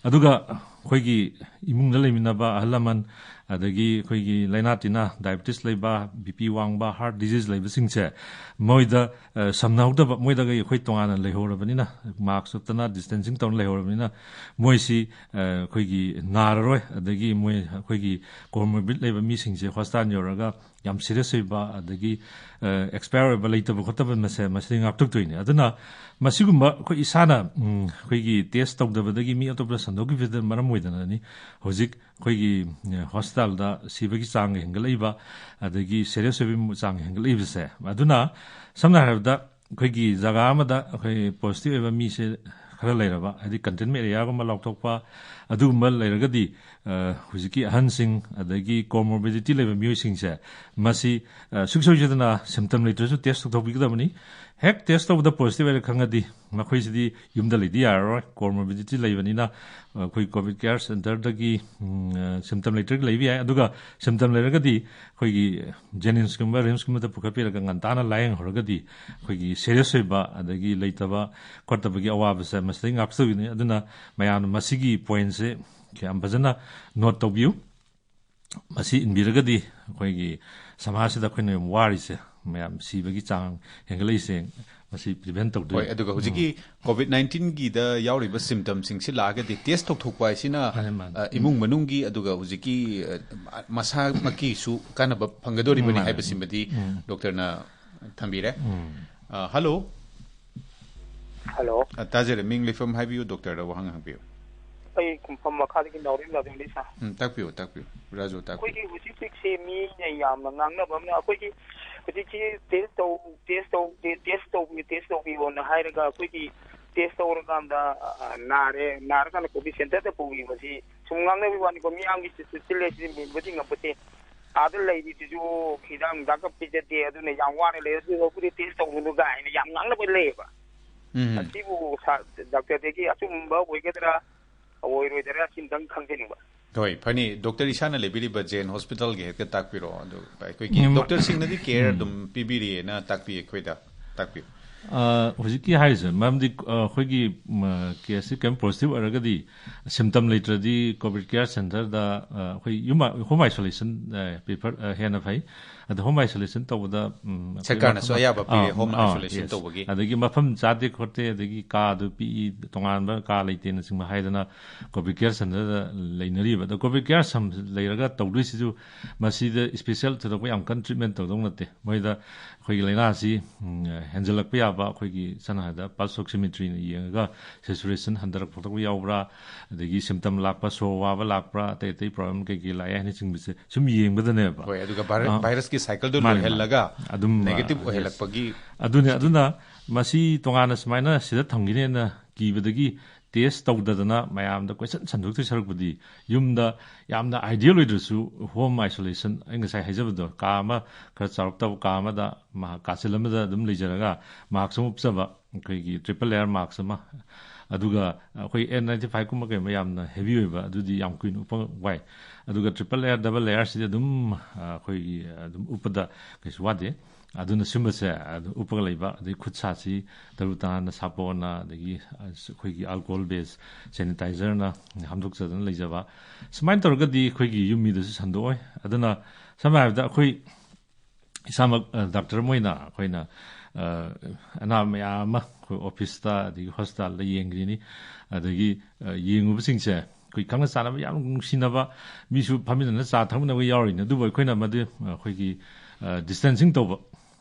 ꯑꯗꯨꯒ ꯑꯩꯈꯣꯏꯒꯤ ꯏꯃꯨꯡꯗ ꯂꯩꯃꯤꯟꯅꯕ ꯑꯍꯜ ꯂꯃꯟ, ꯑꯗꯒꯤ ꯑꯩꯈꯣꯏꯒꯤ ꯂꯥꯏꯅꯥ ꯇꯤꯟꯅꯥ, ꯗꯥꯏꯕꯦꯇꯤꯁ ꯂꯩꯕ, ꯕꯤ ꯄꯤ ꯋꯥꯡꯕ, ꯍꯥꯔꯠ ꯗꯤꯖꯤꯖ ꯂꯩꯕꯁꯤꯡꯁꯦ, ꯃꯣꯏꯗ, ꯑ, ꯁꯝꯅꯍꯧꯗꯕ, ꯃꯣꯏꯗꯒꯤ ꯑꯩꯈꯣꯏ ꯇꯣꯉꯥꯟꯅ ꯂꯩꯍꯧꯔꯕꯅꯤꯅ, ꯃꯥꯛꯁ ꯎꯞꯇꯅ, ꯗꯤꯁꯇꯦꯟꯁꯤꯡ ꯇꯧꯔ ꯂꯩꯍꯧꯔꯕꯅꯤꯅ, ꯃꯣꯏꯁꯤ, ꯑ, ꯑꯩꯈꯣꯏꯒꯤ ꯅꯥꯔꯔꯣꯏ꯫ ꯑꯗꯒꯤ ꯃꯣꯏ, ꯑꯩꯈꯣꯏꯒꯤ ꯀꯣꯃꯣꯔꯕꯤꯠ ꯂꯩꯕ ꯃꯤꯁꯤꯡꯁꯦ ꯍꯣꯁꯄꯤꯇꯥꯜ ꯌꯧꯔꯒ ꯌꯥꯝ ꯁꯤꯔꯤꯌꯁ ꯑꯣꯏꯕ, ꯑꯗꯒꯤ, ꯑ, ꯑꯦꯛꯁꯄꯥꯌꯔ ꯑꯣꯏꯕ, ꯂꯩꯇꯕ ꯈꯣꯠꯇꯕ ꯃꯁꯦ, ꯃꯁꯤꯗꯤ ꯉꯥꯛꯊꯣꯛꯇꯣꯏꯅꯤ꯫ ꯑꯗꯨꯅ ꯃꯁꯤꯒꯨꯝꯕ ꯑꯩꯈꯣꯏ ꯏꯁꯥꯅ, ꯎꯝ, ꯑꯩꯈꯣꯏꯒꯤ ꯇꯦꯁ ꯇꯧꯗꯕꯗꯒꯤ ꯃꯤ ꯑꯇꯣꯞꯄꯗ ꯁꯟꯗꯣꯛꯈꯤꯕꯗ ꯃꯔꯝ ꯑꯣꯏꯗꯅꯅꯤ ꯍꯧꯖꯤꯛ ꯑꯩꯈꯣꯏꯒꯤ, ꯑ, ꯍꯣꯁꯄꯤꯇꯥꯜꯗ ꯁꯤꯕꯒꯤ ꯆꯥꯡ ꯍꯦꯟꯒꯠꯂꯛꯏꯕ, ꯑꯗꯒꯤ ꯁꯤꯔꯤꯌꯁ ꯑꯣꯏꯕꯒꯤ ꯆꯥꯡ ꯍꯦꯟꯒꯠꯂꯛꯏꯕꯁꯦ꯫ ꯑꯗꯨꯅ ꯁꯝꯅ ꯍꯥꯏꯔꯕꯗ, ꯑꯩꯈꯣꯏꯒꯤ ꯖꯒꯥ ꯑꯃꯗ ꯑꯩꯈꯣꯏ ꯄꯣꯖꯤꯇꯤꯚ ꯑꯣꯏꯕ ꯃꯤꯁꯦ ꯈꯔ ꯂꯩꯔꯕ, ꯍꯥꯏꯗꯤ ꯀꯟꯇꯦꯟꯃꯦꯟ ꯑꯦꯔꯤꯌꯥꯒꯨꯝꯕ ꯂꯥꯎꯊꯣꯛꯄ, ꯑꯗꯨꯒꯨꯝꯕ ꯂꯩꯔꯒꯗꯤ, ꯑ, ꯍꯧꯖꯤꯛꯀꯤ ꯑꯍꯟꯁꯤꯡ ꯑꯗꯒꯤ comorbidity ꯂꯩꯕ ꯃꯤꯑꯣꯏꯁꯤꯡꯁꯦ, ꯃꯁꯤ, ꯑ, ꯁꯨꯡꯁꯣꯏ ꯁꯣꯏꯗꯅ symptom ꯂꯩꯇ꯭ꯔꯁꯨ test ꯇꯧꯊꯣꯛꯄꯤꯒꯗꯕꯅꯤ꯫ ꯍꯦꯛ test ꯇꯧꯕꯗ positive ꯑꯣꯏꯔꯦ ꯈꯪꯉꯗꯤ, ꯃꯈꯣꯏꯁꯤꯗꯤ ꯌꯨꯝꯗ ꯂꯩꯗꯤ ꯌꯥꯔꯔꯣꯏ, comorbidity ꯂꯩꯕꯅꯤꯅ꯫ ꯑ, ꯑꯩꯈꯣꯏ COVID care centreꯗꯒꯤ, ꯎꯝ, ꯑ, symptom ꯂꯩꯇ꯭ꯔꯒ ꯂꯩꯕ ꯌꯥꯏ, ꯑꯗꯨꯒ symptom ꯂꯩꯔꯒꯗꯤ ꯑꯩꯈꯣꯏꯒꯤ JNIMSꯀꯨꯝꯕ, RIMSꯀꯨꯝꯕꯗ ꯄꯨꯈꯠꯄꯤꯔꯒ ꯉꯟꯇꯥꯅ ꯂꯥꯌꯦꯡꯍꯧꯔꯒꯗꯤ ꯑꯩꯈꯣꯏꯒꯤ serious ꯑꯣꯏꯕ ꯑꯗꯒꯤ ꯂꯩꯇꯕ ꯈꯣꯠꯇꯕꯒꯤ ꯑꯋꯥꯕꯁꯦ ꯃꯁꯤꯗꯒꯤ ꯉꯥꯛꯆꯒꯅꯤ꯫ ꯑꯗꯨꯅ ꯃꯌꯥꯝꯅ ꯃꯁꯤꯒꯤ pointꯁꯦ ꯌꯥꯝ ꯐꯖꯅ note ꯇꯧꯕꯤꯌꯨ꯫ ꯃꯁꯤ ꯏꯟꯕꯤꯔꯒꯗꯤ ꯑꯩꯈꯣꯏꯒꯤ ꯁꯃꯥꯖꯁꯤꯗ ꯑꯩꯈꯣꯏꯅ ꯌꯥꯝ ꯋꯥꯔꯤꯁꯦ, ꯃꯌꯥꯝ ꯁꯤꯕꯒꯤ ꯆꯥꯡ ꯍꯦꯟꯒꯠꯂꯛꯏꯁꯦ, ꯃꯁꯤ prevent ꯇꯧꯗꯣꯏꯅꯤ꯫ ꯍꯣꯏ, ꯑꯗꯨꯒ ꯍꯧꯖꯤꯛꯀꯤ COVID nineteenꯒꯤꯗ ꯌꯥꯎꯔꯤꯕ symptomꯁꯤꯡꯁꯤ ꯂꯥꯛꯑꯒꯗꯤ test ꯇꯧꯊꯣꯛꯄ ꯍꯥꯏꯁꯤꯅ, ꯃꯥꯅꯦ, ꯃꯥꯅꯦ꯫ ꯑ, ꯏꯃꯨꯡ ꯃꯅꯨꯡꯒꯤ ꯑꯗꯨꯒ ꯍꯧꯖꯤꯛꯀꯤ, ꯑ, ꯃꯁꯥꯃꯛꯀꯤꯁꯨ ꯀꯥꯟꯅꯕ ꯐꯪꯒꯗꯣꯔꯤꯕꯅꯤ ꯃꯥꯅꯦ꯫ ꯍꯥꯏꯕꯁꯤꯃꯗꯤ ꯎꯝ꯫ Doctorꯅ ꯊꯝꯕꯤꯔꯦ꯫ ꯎꯝ꯫ ꯑ, hello꯫ Hello꯫ ꯑ, ꯇꯥꯖꯔꯦ꯫ ꯃꯤꯡ ꯂꯩꯐꯝ ꯍꯥꯏꯕꯤꯌꯨ, doctorꯗ ꯋꯥꯍꯪ ꯍꯪꯕꯤꯌꯨ꯫ ꯑꯩ ꯈꯨꯝꯐꯝ ꯃꯈꯥꯗꯒꯤ ꯅꯥꯎꯔꯦꯝ ꯔꯥꯖꯨꯅꯤ, sir꯫ ꯎꯝ, ꯇꯥꯛꯄꯤꯌꯨ, ꯇꯥꯛꯄꯤꯌꯨ꯫ ꯔꯥꯖꯨ, ꯇꯥꯛꯄꯤꯌꯨ꯫ ꯑꯩꯈꯣꯏꯒꯤ ꯍꯧꯖꯤꯛ ꯍꯧꯖꯤꯛꯁꯦ ꯃꯤꯅ ꯌꯥꯝꯅ ꯉꯥꯡꯅꯕ ꯑꯃꯅ, ꯑꯩꯈꯣꯏꯒꯤ ꯍꯧꯖꯤꯛꯁꯤ test ꯇꯧ, test ꯇꯧ, test ꯇꯧꯕꯤꯌꯨ, test ꯇꯧꯕꯤꯌꯣꯅ ꯍꯥꯏꯔꯒ ꯑꯩꯈꯣꯏꯒꯤ test ꯇꯧꯔꯀꯥꯟꯗ, ꯑ, ꯅꯥꯔꯦ, ꯅꯥꯔꯀꯥꯟꯗ COVID centreꯗ ꯄꯨꯈꯤꯕꯁꯤ ꯁꯨꯝ ꯉꯥꯡꯅꯕꯒꯤ ꯋꯥꯅꯤꯀꯣ, ꯃꯤꯌꯥꯝꯒꯤ ꯆꯤꯜꯂꯦ ꯁꯤꯗꯤ ꯃꯦꯟꯕꯗꯤ ꯉꯝꯄꯣꯠꯇꯦ꯫ ꯑꯥꯗ ꯂꯩꯔꯤꯗꯨꯁꯨ ꯍꯤꯗꯥꯛ ꯅꯨꯡꯗꯥꯛꯀ ꯄꯤꯖꯗꯦ, ꯑꯗꯨꯅ ꯌꯥꯝ ꯋꯥꯅ ꯂꯩ, ꯑꯗꯨ ꯑꯩꯈꯣꯏꯗꯤ test ꯇꯧꯒꯅꯨ ꯀꯥꯏꯅ ꯌꯥꯝ ꯉꯥꯡꯅꯕ ꯂꯩꯌꯦꯕ꯫ ꯎꯝ꯫ ꯑꯁꯤꯕꯨ ꯁꯥ-, doctorꯗꯒꯤ ꯑꯆꯨꯝꯕ ꯑꯣꯏꯒꯗ꯭ꯔꯥ, ꯑꯣꯏꯔꯣꯏꯗ꯭ꯔꯥ, ꯁꯤꯝꯇꯪ ꯈꯪꯖꯅꯤꯡꯕ꯫ ꯍꯣꯏ, ꯐꯅꯤ꯫ Doctor ꯏꯁꯥꯅ ꯂꯩꯕꯤꯔꯤꯕ Jain Hospitalꯒꯤ ꯍꯦꯛꯇ ꯇꯥꯛꯄꯤꯔꯣ꯫ ꯑꯗꯨ ꯑꯩꯈꯣꯏꯒꯤ ꯎꯝ꯫ Doctorꯁꯤꯡꯅꯗꯤ care ꯎꯝ꯫ ꯑꯗꯨꯝ ꯄꯤꯕꯤꯔꯤꯑꯅ ꯇꯥꯛꯄꯤ ꯑꯩꯈꯣꯏꯗ꯫ ꯇꯥꯛꯄꯤꯌꯨ꯫ ꯑ, ꯍꯧꯖꯤꯛꯀꯤ ꯍꯥꯏꯔꯤꯁꯦ, ꯃꯔꯝꯗꯤ, ꯑ, ꯑꯩꯈꯣꯏꯒꯤ, ꯃ, caseꯁꯤ ꯀꯔꯤꯝ positive ꯑꯣꯏꯔꯒꯗꯤ, symptom ꯂꯩꯇ꯭ꯔꯗꯤ COVID care centreꯗ, ꯑ, ꯑꯩꯈꯣꯏ ꯌꯨꯝ, home isolation, ꯑ, prefer, ꯑ, ꯍꯦꯟꯅ ꯐꯩ꯫ ꯑꯗ home isolation ꯇꯧꯕꯗ, ꯎꯝ, ꯑꯩꯈꯣꯏ ꯁꯔꯀꯥꯔꯅꯁꯨ ꯃꯐꯝ, ꯑꯌꯥꯕ ꯄꯤꯔꯦ ꯑꯥ, home ꯑꯥ, isolation yes꯫ ꯇꯧꯕꯒꯤ꯫ ꯑꯗꯒꯤ ꯃꯐꯝ ꯆꯥꯗꯦ ꯈꯣꯠꯇꯦ, ꯑꯗꯒꯤ ꯀꯥꯗꯨ ꯄꯤꯛꯏ, ꯇꯣꯉꯥꯟꯕ ꯀꯥ ꯂꯩꯇꯦꯅꯆꯤꯡꯕ ꯍꯥꯏꯗꯅ COVID care centreꯗ ꯂꯩꯅꯔꯤꯕ꯫ ꯑꯗꯣ COVID care centre ꯂꯩꯔꯒ ꯇꯧꯗꯣꯏꯁꯤꯁꯨ ꯃꯁꯤꯗ special ꯊꯣꯏꯗꯣꯛꯄ ꯌꯥꯝ ꯀꯟꯅ treatment ꯇꯧꯗꯧ ꯅꯠꯇꯦ꯫ ꯃꯣꯏꯗ ꯑꯩꯈꯣꯏꯒꯤ ꯂꯥꯏꯅꯥꯁꯤ, ꯎꯝ, ꯍꯦꯟꯖꯜꯂꯛꯄ ꯌꯥꯕ ꯑꯩꯈꯣꯏꯒꯤ, ꯁꯝꯅ ꯍꯥꯏꯔꯕꯗ, pulse oximeteryꯅ ꯌꯦꯡꯉꯒ saturation ꯍꯟꯊꯔꯛꯄ ꯈꯣꯠꯇꯣꯛꯄ ꯌꯥꯎꯕ꯭ꯔꯥ, ꯑꯗꯒꯤ symptom ꯂꯥꯛꯄ, ꯁꯣꯔ ꯋꯥꯕ ꯂꯥꯛꯄ꯭ꯔꯥ, ꯑꯇꯩ ꯑꯇꯩ problem ꯀꯩꯀꯩ ꯂꯥꯛꯑꯦ ꯍꯥꯏꯅꯆꯤꯡꯕꯁꯦ ꯁꯨꯝ ꯌꯦꯡꯕꯗꯅꯦꯕ꯫ ꯍꯣꯏ, ꯑꯗꯨꯒ ꯚꯥꯏꯔ-, ꯑꯥ꯫ Virusꯀꯤ cycleꯗꯨ ꯃꯥꯅꯦ, ꯃꯥꯅꯦ꯫ ꯂꯣꯏꯍꯜꯂꯒ ꯑꯗꯨꯝ, negative yes꯫ ꯑꯣꯏꯍꯜꯂꯛꯄꯒꯤ ꯑꯗꯨꯅꯦ, ꯑꯗꯨꯅ ꯃꯁꯤ ꯇꯣꯉꯥꯟꯅ ꯁꯨꯃꯥꯏꯅ ꯁꯤꯗ ꯊꯝꯈꯤꯅꯦꯅ ꯀꯤꯕꯗꯒꯤ ꯇꯦꯁ ꯇꯧꯗꯗꯅ ꯃꯌꯥꯝꯗ ꯀꯣꯏꯁꯟ ꯁꯟꯗꯣꯛꯇꯣꯏ ꯁꯔꯨꯛꯄꯨꯗꯤ, ꯌꯨꯝꯗ ꯌꯥꯝꯅ ideal ꯑꯣꯏꯗ꯭ꯔꯁꯨ, home isolation, ꯑꯩ ꯉꯁꯥꯏ ꯍꯥꯏꯖꯕꯗꯣ, ꯀꯥ ꯑꯃ ꯈꯔ ꯆꯥꯎꯔꯞ ꯇꯧꯕ ꯀꯥ ꯑꯃꯗ ꯃꯍꯥꯛ ꯀꯥꯆꯤꯜ ꯑꯃꯗ ꯑꯗꯨꯝ ꯂꯩꯖꯔꯒ, mask ꯑꯃ ꯎꯞꯆꯕ, ꯑꯩꯈꯣꯏꯒꯤ triple layer mask ꯑꯃ, ꯑꯗꯨꯒ ꯑꯩꯈꯣꯏ N ninety five ꯀꯨꯝꯕ ꯀꯩꯒꯨꯝꯕ ꯌꯥꯝꯅ heavy ꯑꯣꯏꯕ, ꯑꯗꯨꯗꯤ ꯌꯥꯝ ꯀꯨꯏꯅ ꯎꯞꯄ ꯋꯥꯏ꯫ ꯑꯗꯨꯒ triple layer, double layer ꯁꯤꯗꯤ ꯑꯗꯨꯝ, ꯑ, ꯑꯩꯈꯣꯏꯒꯤ ꯑꯗꯨꯝ ꯎꯞꯄꯗ ꯀꯩꯁꯨ ꯋꯥꯗꯦ꯫ ꯑꯗꯨꯅ ꯁꯨꯝꯕꯁꯦ ꯑꯗꯨꯝ ꯎꯞꯄꯒ ꯂꯩꯕ, ꯑꯗꯩ ꯈꯨꯠ ꯁꯥꯁꯤ ꯇꯔꯨ ꯇꯅꯥꯟꯅ ꯁꯥꯄꯣꯟꯅ, ꯑꯗꯒꯤ ꯑꯩꯈꯣꯏꯒꯤ alcohol base sanitizerꯅ ꯍꯥꯝꯗꯣꯛꯆꯗꯅ ꯂꯩꯖꯕ, ꯁꯨꯃꯥꯏꯅ ꯇꯧꯔꯒꯗꯤ ꯑꯩꯈꯣꯏꯒꯤ ꯌꯨꯝ ꯃꯤꯗꯁꯨ ꯁꯟꯗꯣꯛꯑꯣꯏ꯫ ꯑꯗꯨꯅ ꯁꯝꯅ ꯍꯥꯏꯔꯕꯗ ꯑꯩꯈꯣꯏ ꯏꯁꯥꯃꯛ, ꯑ, ꯗꯥꯛꯇꯔ ꯑꯃ ꯑꯣꯏꯅ ꯑꯩꯈꯣꯏꯅ, ꯑ, ꯑꯅꯥꯕ ꯃꯌꯥꯝ ꯑꯃ ꯑꯩꯈꯣꯏ officeꯇ ꯑꯗꯒꯤ hospitalꯗ ꯌꯦꯡꯈ꯭ꯔꯤꯅꯤ꯫ ꯑꯗꯒꯤ, ꯑ, ꯌꯦꯡꯉꯨꯕꯁꯤꯡꯁꯦ ꯑꯩꯈꯣꯏ ꯈꯪꯅ ꯆꯥꯟꯅꯕ, ꯌꯥꯝ ꯅꯨꯡꯁꯤꯅꯕ, ꯃꯤꯁꯨ ꯐꯝꯃꯤꯟꯅꯅ ꯆꯥ ꯊꯛꯃꯤꯟꯅꯕ ꯌꯥꯎꯔꯤꯅꯤ꯫ ꯑꯗꯨꯕꯨ ꯑꯩꯈꯣꯏꯅ ꯃꯗꯨ, ꯑ, ꯑꯩꯈꯣꯏꯒꯤ, ꯑ, distancing ꯇꯧꯕ,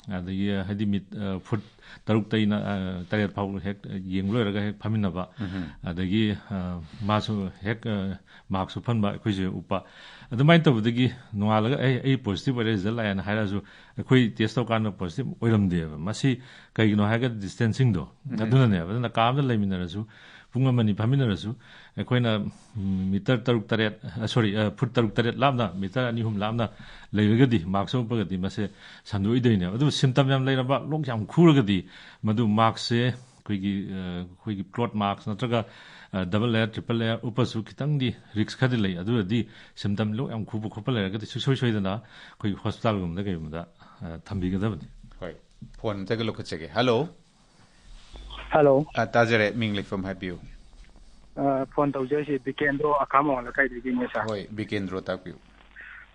ꯑꯗꯒꯤ, ꯑ, ꯍꯥꯏꯗꯤ ꯃꯤꯠ, ꯑ, foot ꯇꯔꯨꯛꯇꯩꯅ, ꯑ, ꯇꯔꯦꯠ ꯐꯥꯎ ꯍꯦꯛ ꯌꯦꯡꯕ ꯂꯣꯏꯔꯒ ꯍꯦꯛ ꯐꯝꯃꯤꯟꯅꯕ, ꯎꯝꯍꯨꯝ꯫ ꯑꯗꯒꯤ, ꯑ, ꯃꯥꯁꯨ ꯍꯦꯛ, ꯑ, mask ꯎꯞꯍꯟꯕ, ꯑꯩꯈꯣꯏꯁꯨ ꯍꯦꯛ ꯎꯞꯄ꯫ ꯑꯗꯨꯃꯥꯏꯅ ꯇꯧꯕꯗꯒꯤ ꯅꯣꯡꯉꯥꯜꯂꯒ, "ꯑꯩ, ꯑꯩ positive ꯑꯣꯏꯔꯦ, result ꯂꯥꯛꯑꯦꯅ" ꯍꯥꯏꯔꯛꯑꯁꯨ, ꯑꯩꯈꯣꯏ test ꯇꯧꯀꯥꯟꯗ positive ꯑꯣꯏꯔꯝꯗꯦꯕ꯫ ꯃꯁꯤ ꯀꯩꯒꯤꯅꯣ ꯍꯥꯏꯔꯒꯗꯤ distancingꯗꯣ, ꯎꯝ꯫ ꯑꯗꯨꯅꯅꯦꯕ꯫ ꯑꯗꯨꯅ ꯀꯥ ꯑꯃꯗ ꯂꯩꯃꯤꯟꯅꯔꯁꯨ, ꯄꯨꯡ ꯑꯃ ꯑꯅꯤ ꯐꯝꯃꯤꯟꯅꯔꯁꯨ, ꯑꯩꯈꯣꯏꯅ, ꯎꯝ, meter ꯇꯔꯨꯛ ꯇꯔꯦꯠ, ꯑ, sorry, ꯑ, foot ꯇꯔꯨꯛ ꯇꯔꯦꯠ ꯂꯥꯞꯅ, meter ꯑꯅꯤ ꯑꯍꯨꯝ ꯂꯥꯞꯅ ꯂꯩꯔꯒꯗꯤ, mask ꯎꯞꯄꯒꯗꯤ ꯃꯁꯦ ꯁꯟꯗꯣꯛꯏꯗꯣꯏꯅꯦꯕ꯫ ꯑꯗꯨꯕꯨ symptom ꯌꯥꯝ ꯂꯩꯔꯕ, ꯂꯣꯛ ꯌꯥꯝ ꯈꯨꯔꯒꯗꯤ, ꯃꯗꯨ maskꯁꯦ ꯑꯩꯈꯣꯏꯒꯤ, ꯑ, ꯑꯩꯈꯣꯏꯒꯤ cloth mask ꯅꯠꯇ꯭ꯔꯒ, ꯑ, double layer, triple layer ꯎꯞꯄꯁꯨ ꯈꯤꯇꯪꯗꯤ risk ꯈꯔꯗꯤ ꯂꯩ꯫ ꯑꯗꯨ ꯑꯣꯏꯔꯗꯤ symptom ꯂꯣꯛ ꯌꯥꯝ ꯈꯨꯕ ꯈꯣꯠꯄ ꯂꯩꯔꯒꯗꯤ ꯁꯨꯡꯁꯣꯏ ꯁꯣꯏꯗꯅ ꯑꯩꯈꯣꯏꯒꯤ hospitalꯒꯨꯝꯕꯗ ꯀꯩꯒꯨꯝꯕꯗ, ꯑ, ꯊꯝꯕꯤꯒꯗꯕꯅꯤ꯫ ꯍꯣꯏ꯫ Phone ꯑꯝꯇꯒ ꯂꯧꯈꯠꯆꯒꯦ꯫ Hello꯫ Hello꯫ ꯑ, ꯇꯥꯖꯔꯦ꯫ ꯃꯤꯡ ꯂꯩꯐꯝ ꯍꯥꯏꯕꯤꯌꯨ꯫ ꯑ, phone ꯇꯧꯖꯔꯤꯁꯤ ꯕꯤꯀꯦꯟꯗ꯭ꯔꯣ ꯑꯈꯥ ꯃꯉꯣꯟ ꯂꯩꯀꯥꯏꯗꯒꯤꯅꯦ, sir꯫ ꯍꯣꯏ, ꯕꯤꯀꯦꯟꯗ꯭ꯔꯣ, ꯇꯥꯛꯄꯤꯌꯨ꯫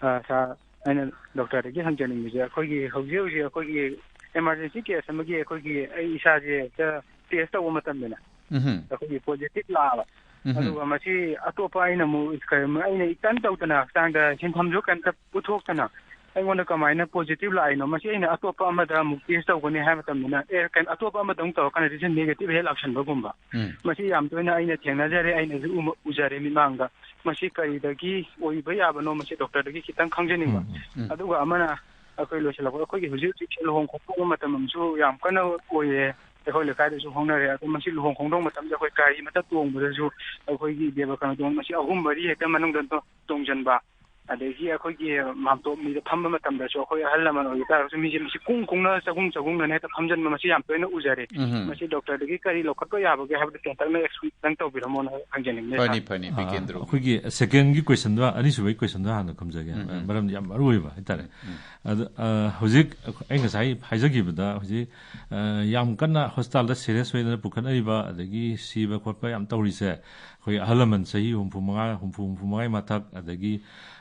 ꯑ, sir, ꯑꯩꯅ doctorꯗꯒꯤ ꯍꯪꯖꯅꯤꯡꯕꯁꯦ, ꯑꯩꯈꯣꯏꯒꯤ ꯍꯧꯖꯤꯛ ꯍꯧꯖꯤꯛ ꯑꯩꯈꯣꯏꯒꯤ emergency case ꯑꯃꯒꯤ ꯑꯩꯈꯣꯏꯒꯤ ꯑꯩ ꯏꯁꯥꯁꯦ ꯍꯦꯛꯇ test ꯇꯧꯕ ꯃꯇꯝꯗꯅꯦ, ꯎꯝꯍꯨꯝ꯫ ꯑꯩꯈꯣꯏꯒꯤ positive ꯂꯥꯛꯑꯕ꯫ ꯎꯝꯍꯨꯝ꯫ ꯑꯗꯨꯒ ꯃꯁꯤ ꯑꯇꯣꯞꯄ ꯑꯩꯅ ꯑꯃꯨꯛ ꯀꯩ-, ꯑꯩꯅ ꯏꯇꯟ ꯇꯧꯗꯅ ꯍꯛꯆꯥꯡꯗ ꯁꯤꯟꯐꯝꯁꯨ ꯀꯩꯝꯇ ꯄꯨꯊꯣꯛꯇꯅ ꯑꯩꯉꯣꯟꯗ ꯀꯃꯥꯏꯅ positive ꯂꯥꯛꯏꯅꯣ? ꯃꯁꯤ ꯑꯩꯅ ꯑꯇꯣꯞꯄ ꯑꯃꯗ ꯑꯃꯨꯛ test ꯇꯧꯒꯅꯤ ꯍꯥꯏꯕ ꯃꯇꯝꯗꯅ, ꯑꯦ, ꯀꯩꯅꯣ, ꯑꯇꯣꯞꯄ ꯑꯃꯗ ꯑꯃꯨꯛ ꯇꯧꯔꯀꯥꯟꯗꯗꯤ ꯁꯤ negative ꯍꯦꯛ ꯂꯥꯛꯁꯟꯕꯒꯨꯝꯕ꯫ ꯎꯝ꯫ ꯃꯁꯤ ꯌꯥꯝ ꯇꯣꯏꯅ ꯑꯩꯅ ꯊꯦꯡꯅꯖꯔꯦ, ꯑꯩꯅꯁꯨ ꯎꯃ-, ꯎꯖꯔꯦ ꯃꯤꯠꯃꯥꯡꯗ꯫ ꯃꯁꯤ ꯀꯔꯤꯗꯒꯤ ꯑꯣꯏꯕ ꯌꯥꯕꯅꯣ? ꯃꯁꯤ doctorꯗꯒꯤ ꯈꯤꯇꯪ ꯈꯪꯖꯅꯤꯡꯕ꯫ ꯎꯝ, ꯎꯝ, ꯎꯝ꯫ ꯑꯗꯨꯒ ꯑꯃꯅ, ꯑꯩꯈꯣꯏ ꯂꯣꯏꯁꯤꯜꯂꯛꯄ, ꯑꯩꯈꯣꯏꯒꯤ ꯍꯧꯖꯤꯛ ꯍꯧꯖꯤꯛ ꯂꯨꯍꯣꯡ ꯈꯣꯡꯗꯣꯡꯕ ꯃꯇꯝ ꯑꯃꯁꯨ ꯌꯥꯝ ꯀꯟꯅ ꯑꯣꯏꯔꯦ꯫ ꯑꯩꯈꯣꯏ ꯂꯩꯀꯥꯏꯗꯁꯨ ꯍꯣꯡꯅꯔꯦ꯫ ꯑꯗꯣ ꯃꯁꯤ ꯂꯨꯍꯣꯡ ꯈꯣꯡꯗꯣꯡ ꯃꯇꯝꯗ ꯑꯩꯈꯣꯏ ꯒꯥꯔꯤ ꯑꯃꯇ ꯇꯣꯡꯕꯗꯁꯨ ꯑꯩꯈꯣꯏꯒꯤ ꯗꯦꯕ ꯀꯔꯃ ꯇꯣꯡ-, ꯃꯁꯤ ꯑꯍꯨꯝ ꯃꯔꯤ ꯍꯦꯛꯇ ꯃꯅꯨꯡꯗ ꯇꯣ-, ꯇꯣꯡꯁꯤꯟꯕ, ꯑꯗꯒꯤ ꯑꯩꯈꯣꯏꯒꯤ ꯃꯥꯝꯇꯣꯞ ꯃꯤꯗ ꯐꯝꯕ ꯃꯇꯝꯗꯁꯨ ꯑꯩꯈꯣꯏ ꯑꯍꯜ ꯂꯃꯟ ꯑꯣꯏꯕ ꯇꯥꯔꯒꯁꯨ ꯃꯤꯁꯦ ꯃꯁꯤ ꯀꯨꯡ ꯀꯨꯡꯅ ꯆꯒꯨꯡ ꯆꯒꯨꯡꯅꯅ ꯍꯦꯛꯇ ꯐꯝꯖꯤꯟꯕ, ꯃꯁꯤ ꯌꯥꯝ ꯇꯣꯏꯅ ꯎꯖꯔꯦ꯫ ꯎꯝ꯫ ꯃꯁꯤ ꯗꯣꯛꯇꯔꯗꯒꯤ ꯀꯔꯤ ꯂꯧꯈꯠꯄ ꯌꯥꯕꯒꯦ ꯍꯥꯏꯕꯗꯨ ꯇꯦꯟꯇꯛꯅ ꯑꯦꯛꯁꯄ꯭ꯂꯦꯟ ꯇꯧꯕꯤꯔꯝꯃꯣꯅ ꯍꯪꯖꯅꯤꯡꯉꯦ, ꯁꯥꯔ꯫ ꯐꯅꯤ, ꯐꯅꯤ, ꯑꯥ, ꯕꯤꯀꯦꯟꯗ꯭ꯔꯣꯒꯤ꯫ ꯑꯩꯈꯣꯏꯒꯤ ꯁꯦꯀꯦꯟꯒꯤ ꯀ꯭ꯋꯦꯁꯟꯗꯣ, ꯑꯅꯤꯁꯨꯕꯒꯤ ꯀ꯭ꯋꯦꯁꯟꯗꯣ ꯍꯥꯟꯅ ꯈꯨꯝꯖꯒꯦ꯫ ꯎꯝ, ꯎꯝ꯫ ꯃꯔꯝꯗꯤ ꯌꯥꯝ ꯃꯔꯨ ꯑꯣꯏꯕ ꯍꯥꯏꯇꯥꯔꯦ꯫ ꯎꯝ꯫ ꯑꯗ, ꯑ, ꯍꯧꯖꯤꯛ ꯑꯩ ꯉꯁꯥꯏ ꯍꯥꯏꯖꯈꯤꯕꯗ, ꯍꯧꯖꯤꯛ, ꯑ, ꯌꯥꯝ ꯀꯟꯅ ꯍꯣꯁꯄꯤꯇꯥꯜꯗ ꯁꯦꯔꯤꯌꯁ ꯑꯣꯏꯗꯅ ꯄꯨꯈꯠꯅꯔꯤꯕ, ꯑꯗꯒꯤ ꯁꯤꯕ ꯈꯣꯠꯄ ꯌꯥꯝ ꯇꯧꯔꯤꯁꯦ, ꯑꯩꯈꯣꯏ ꯑꯍꯜ ꯂꯃꯟ ꯆꯍꯤ ꯍꯨꯝꯐꯨ ꯃꯉꯥ, ꯍꯨꯝꯐꯨ, ꯍꯨꯝꯐꯨ ꯃꯉꯥꯒꯤ ꯃꯊꯛ, ꯑꯗꯒꯤ,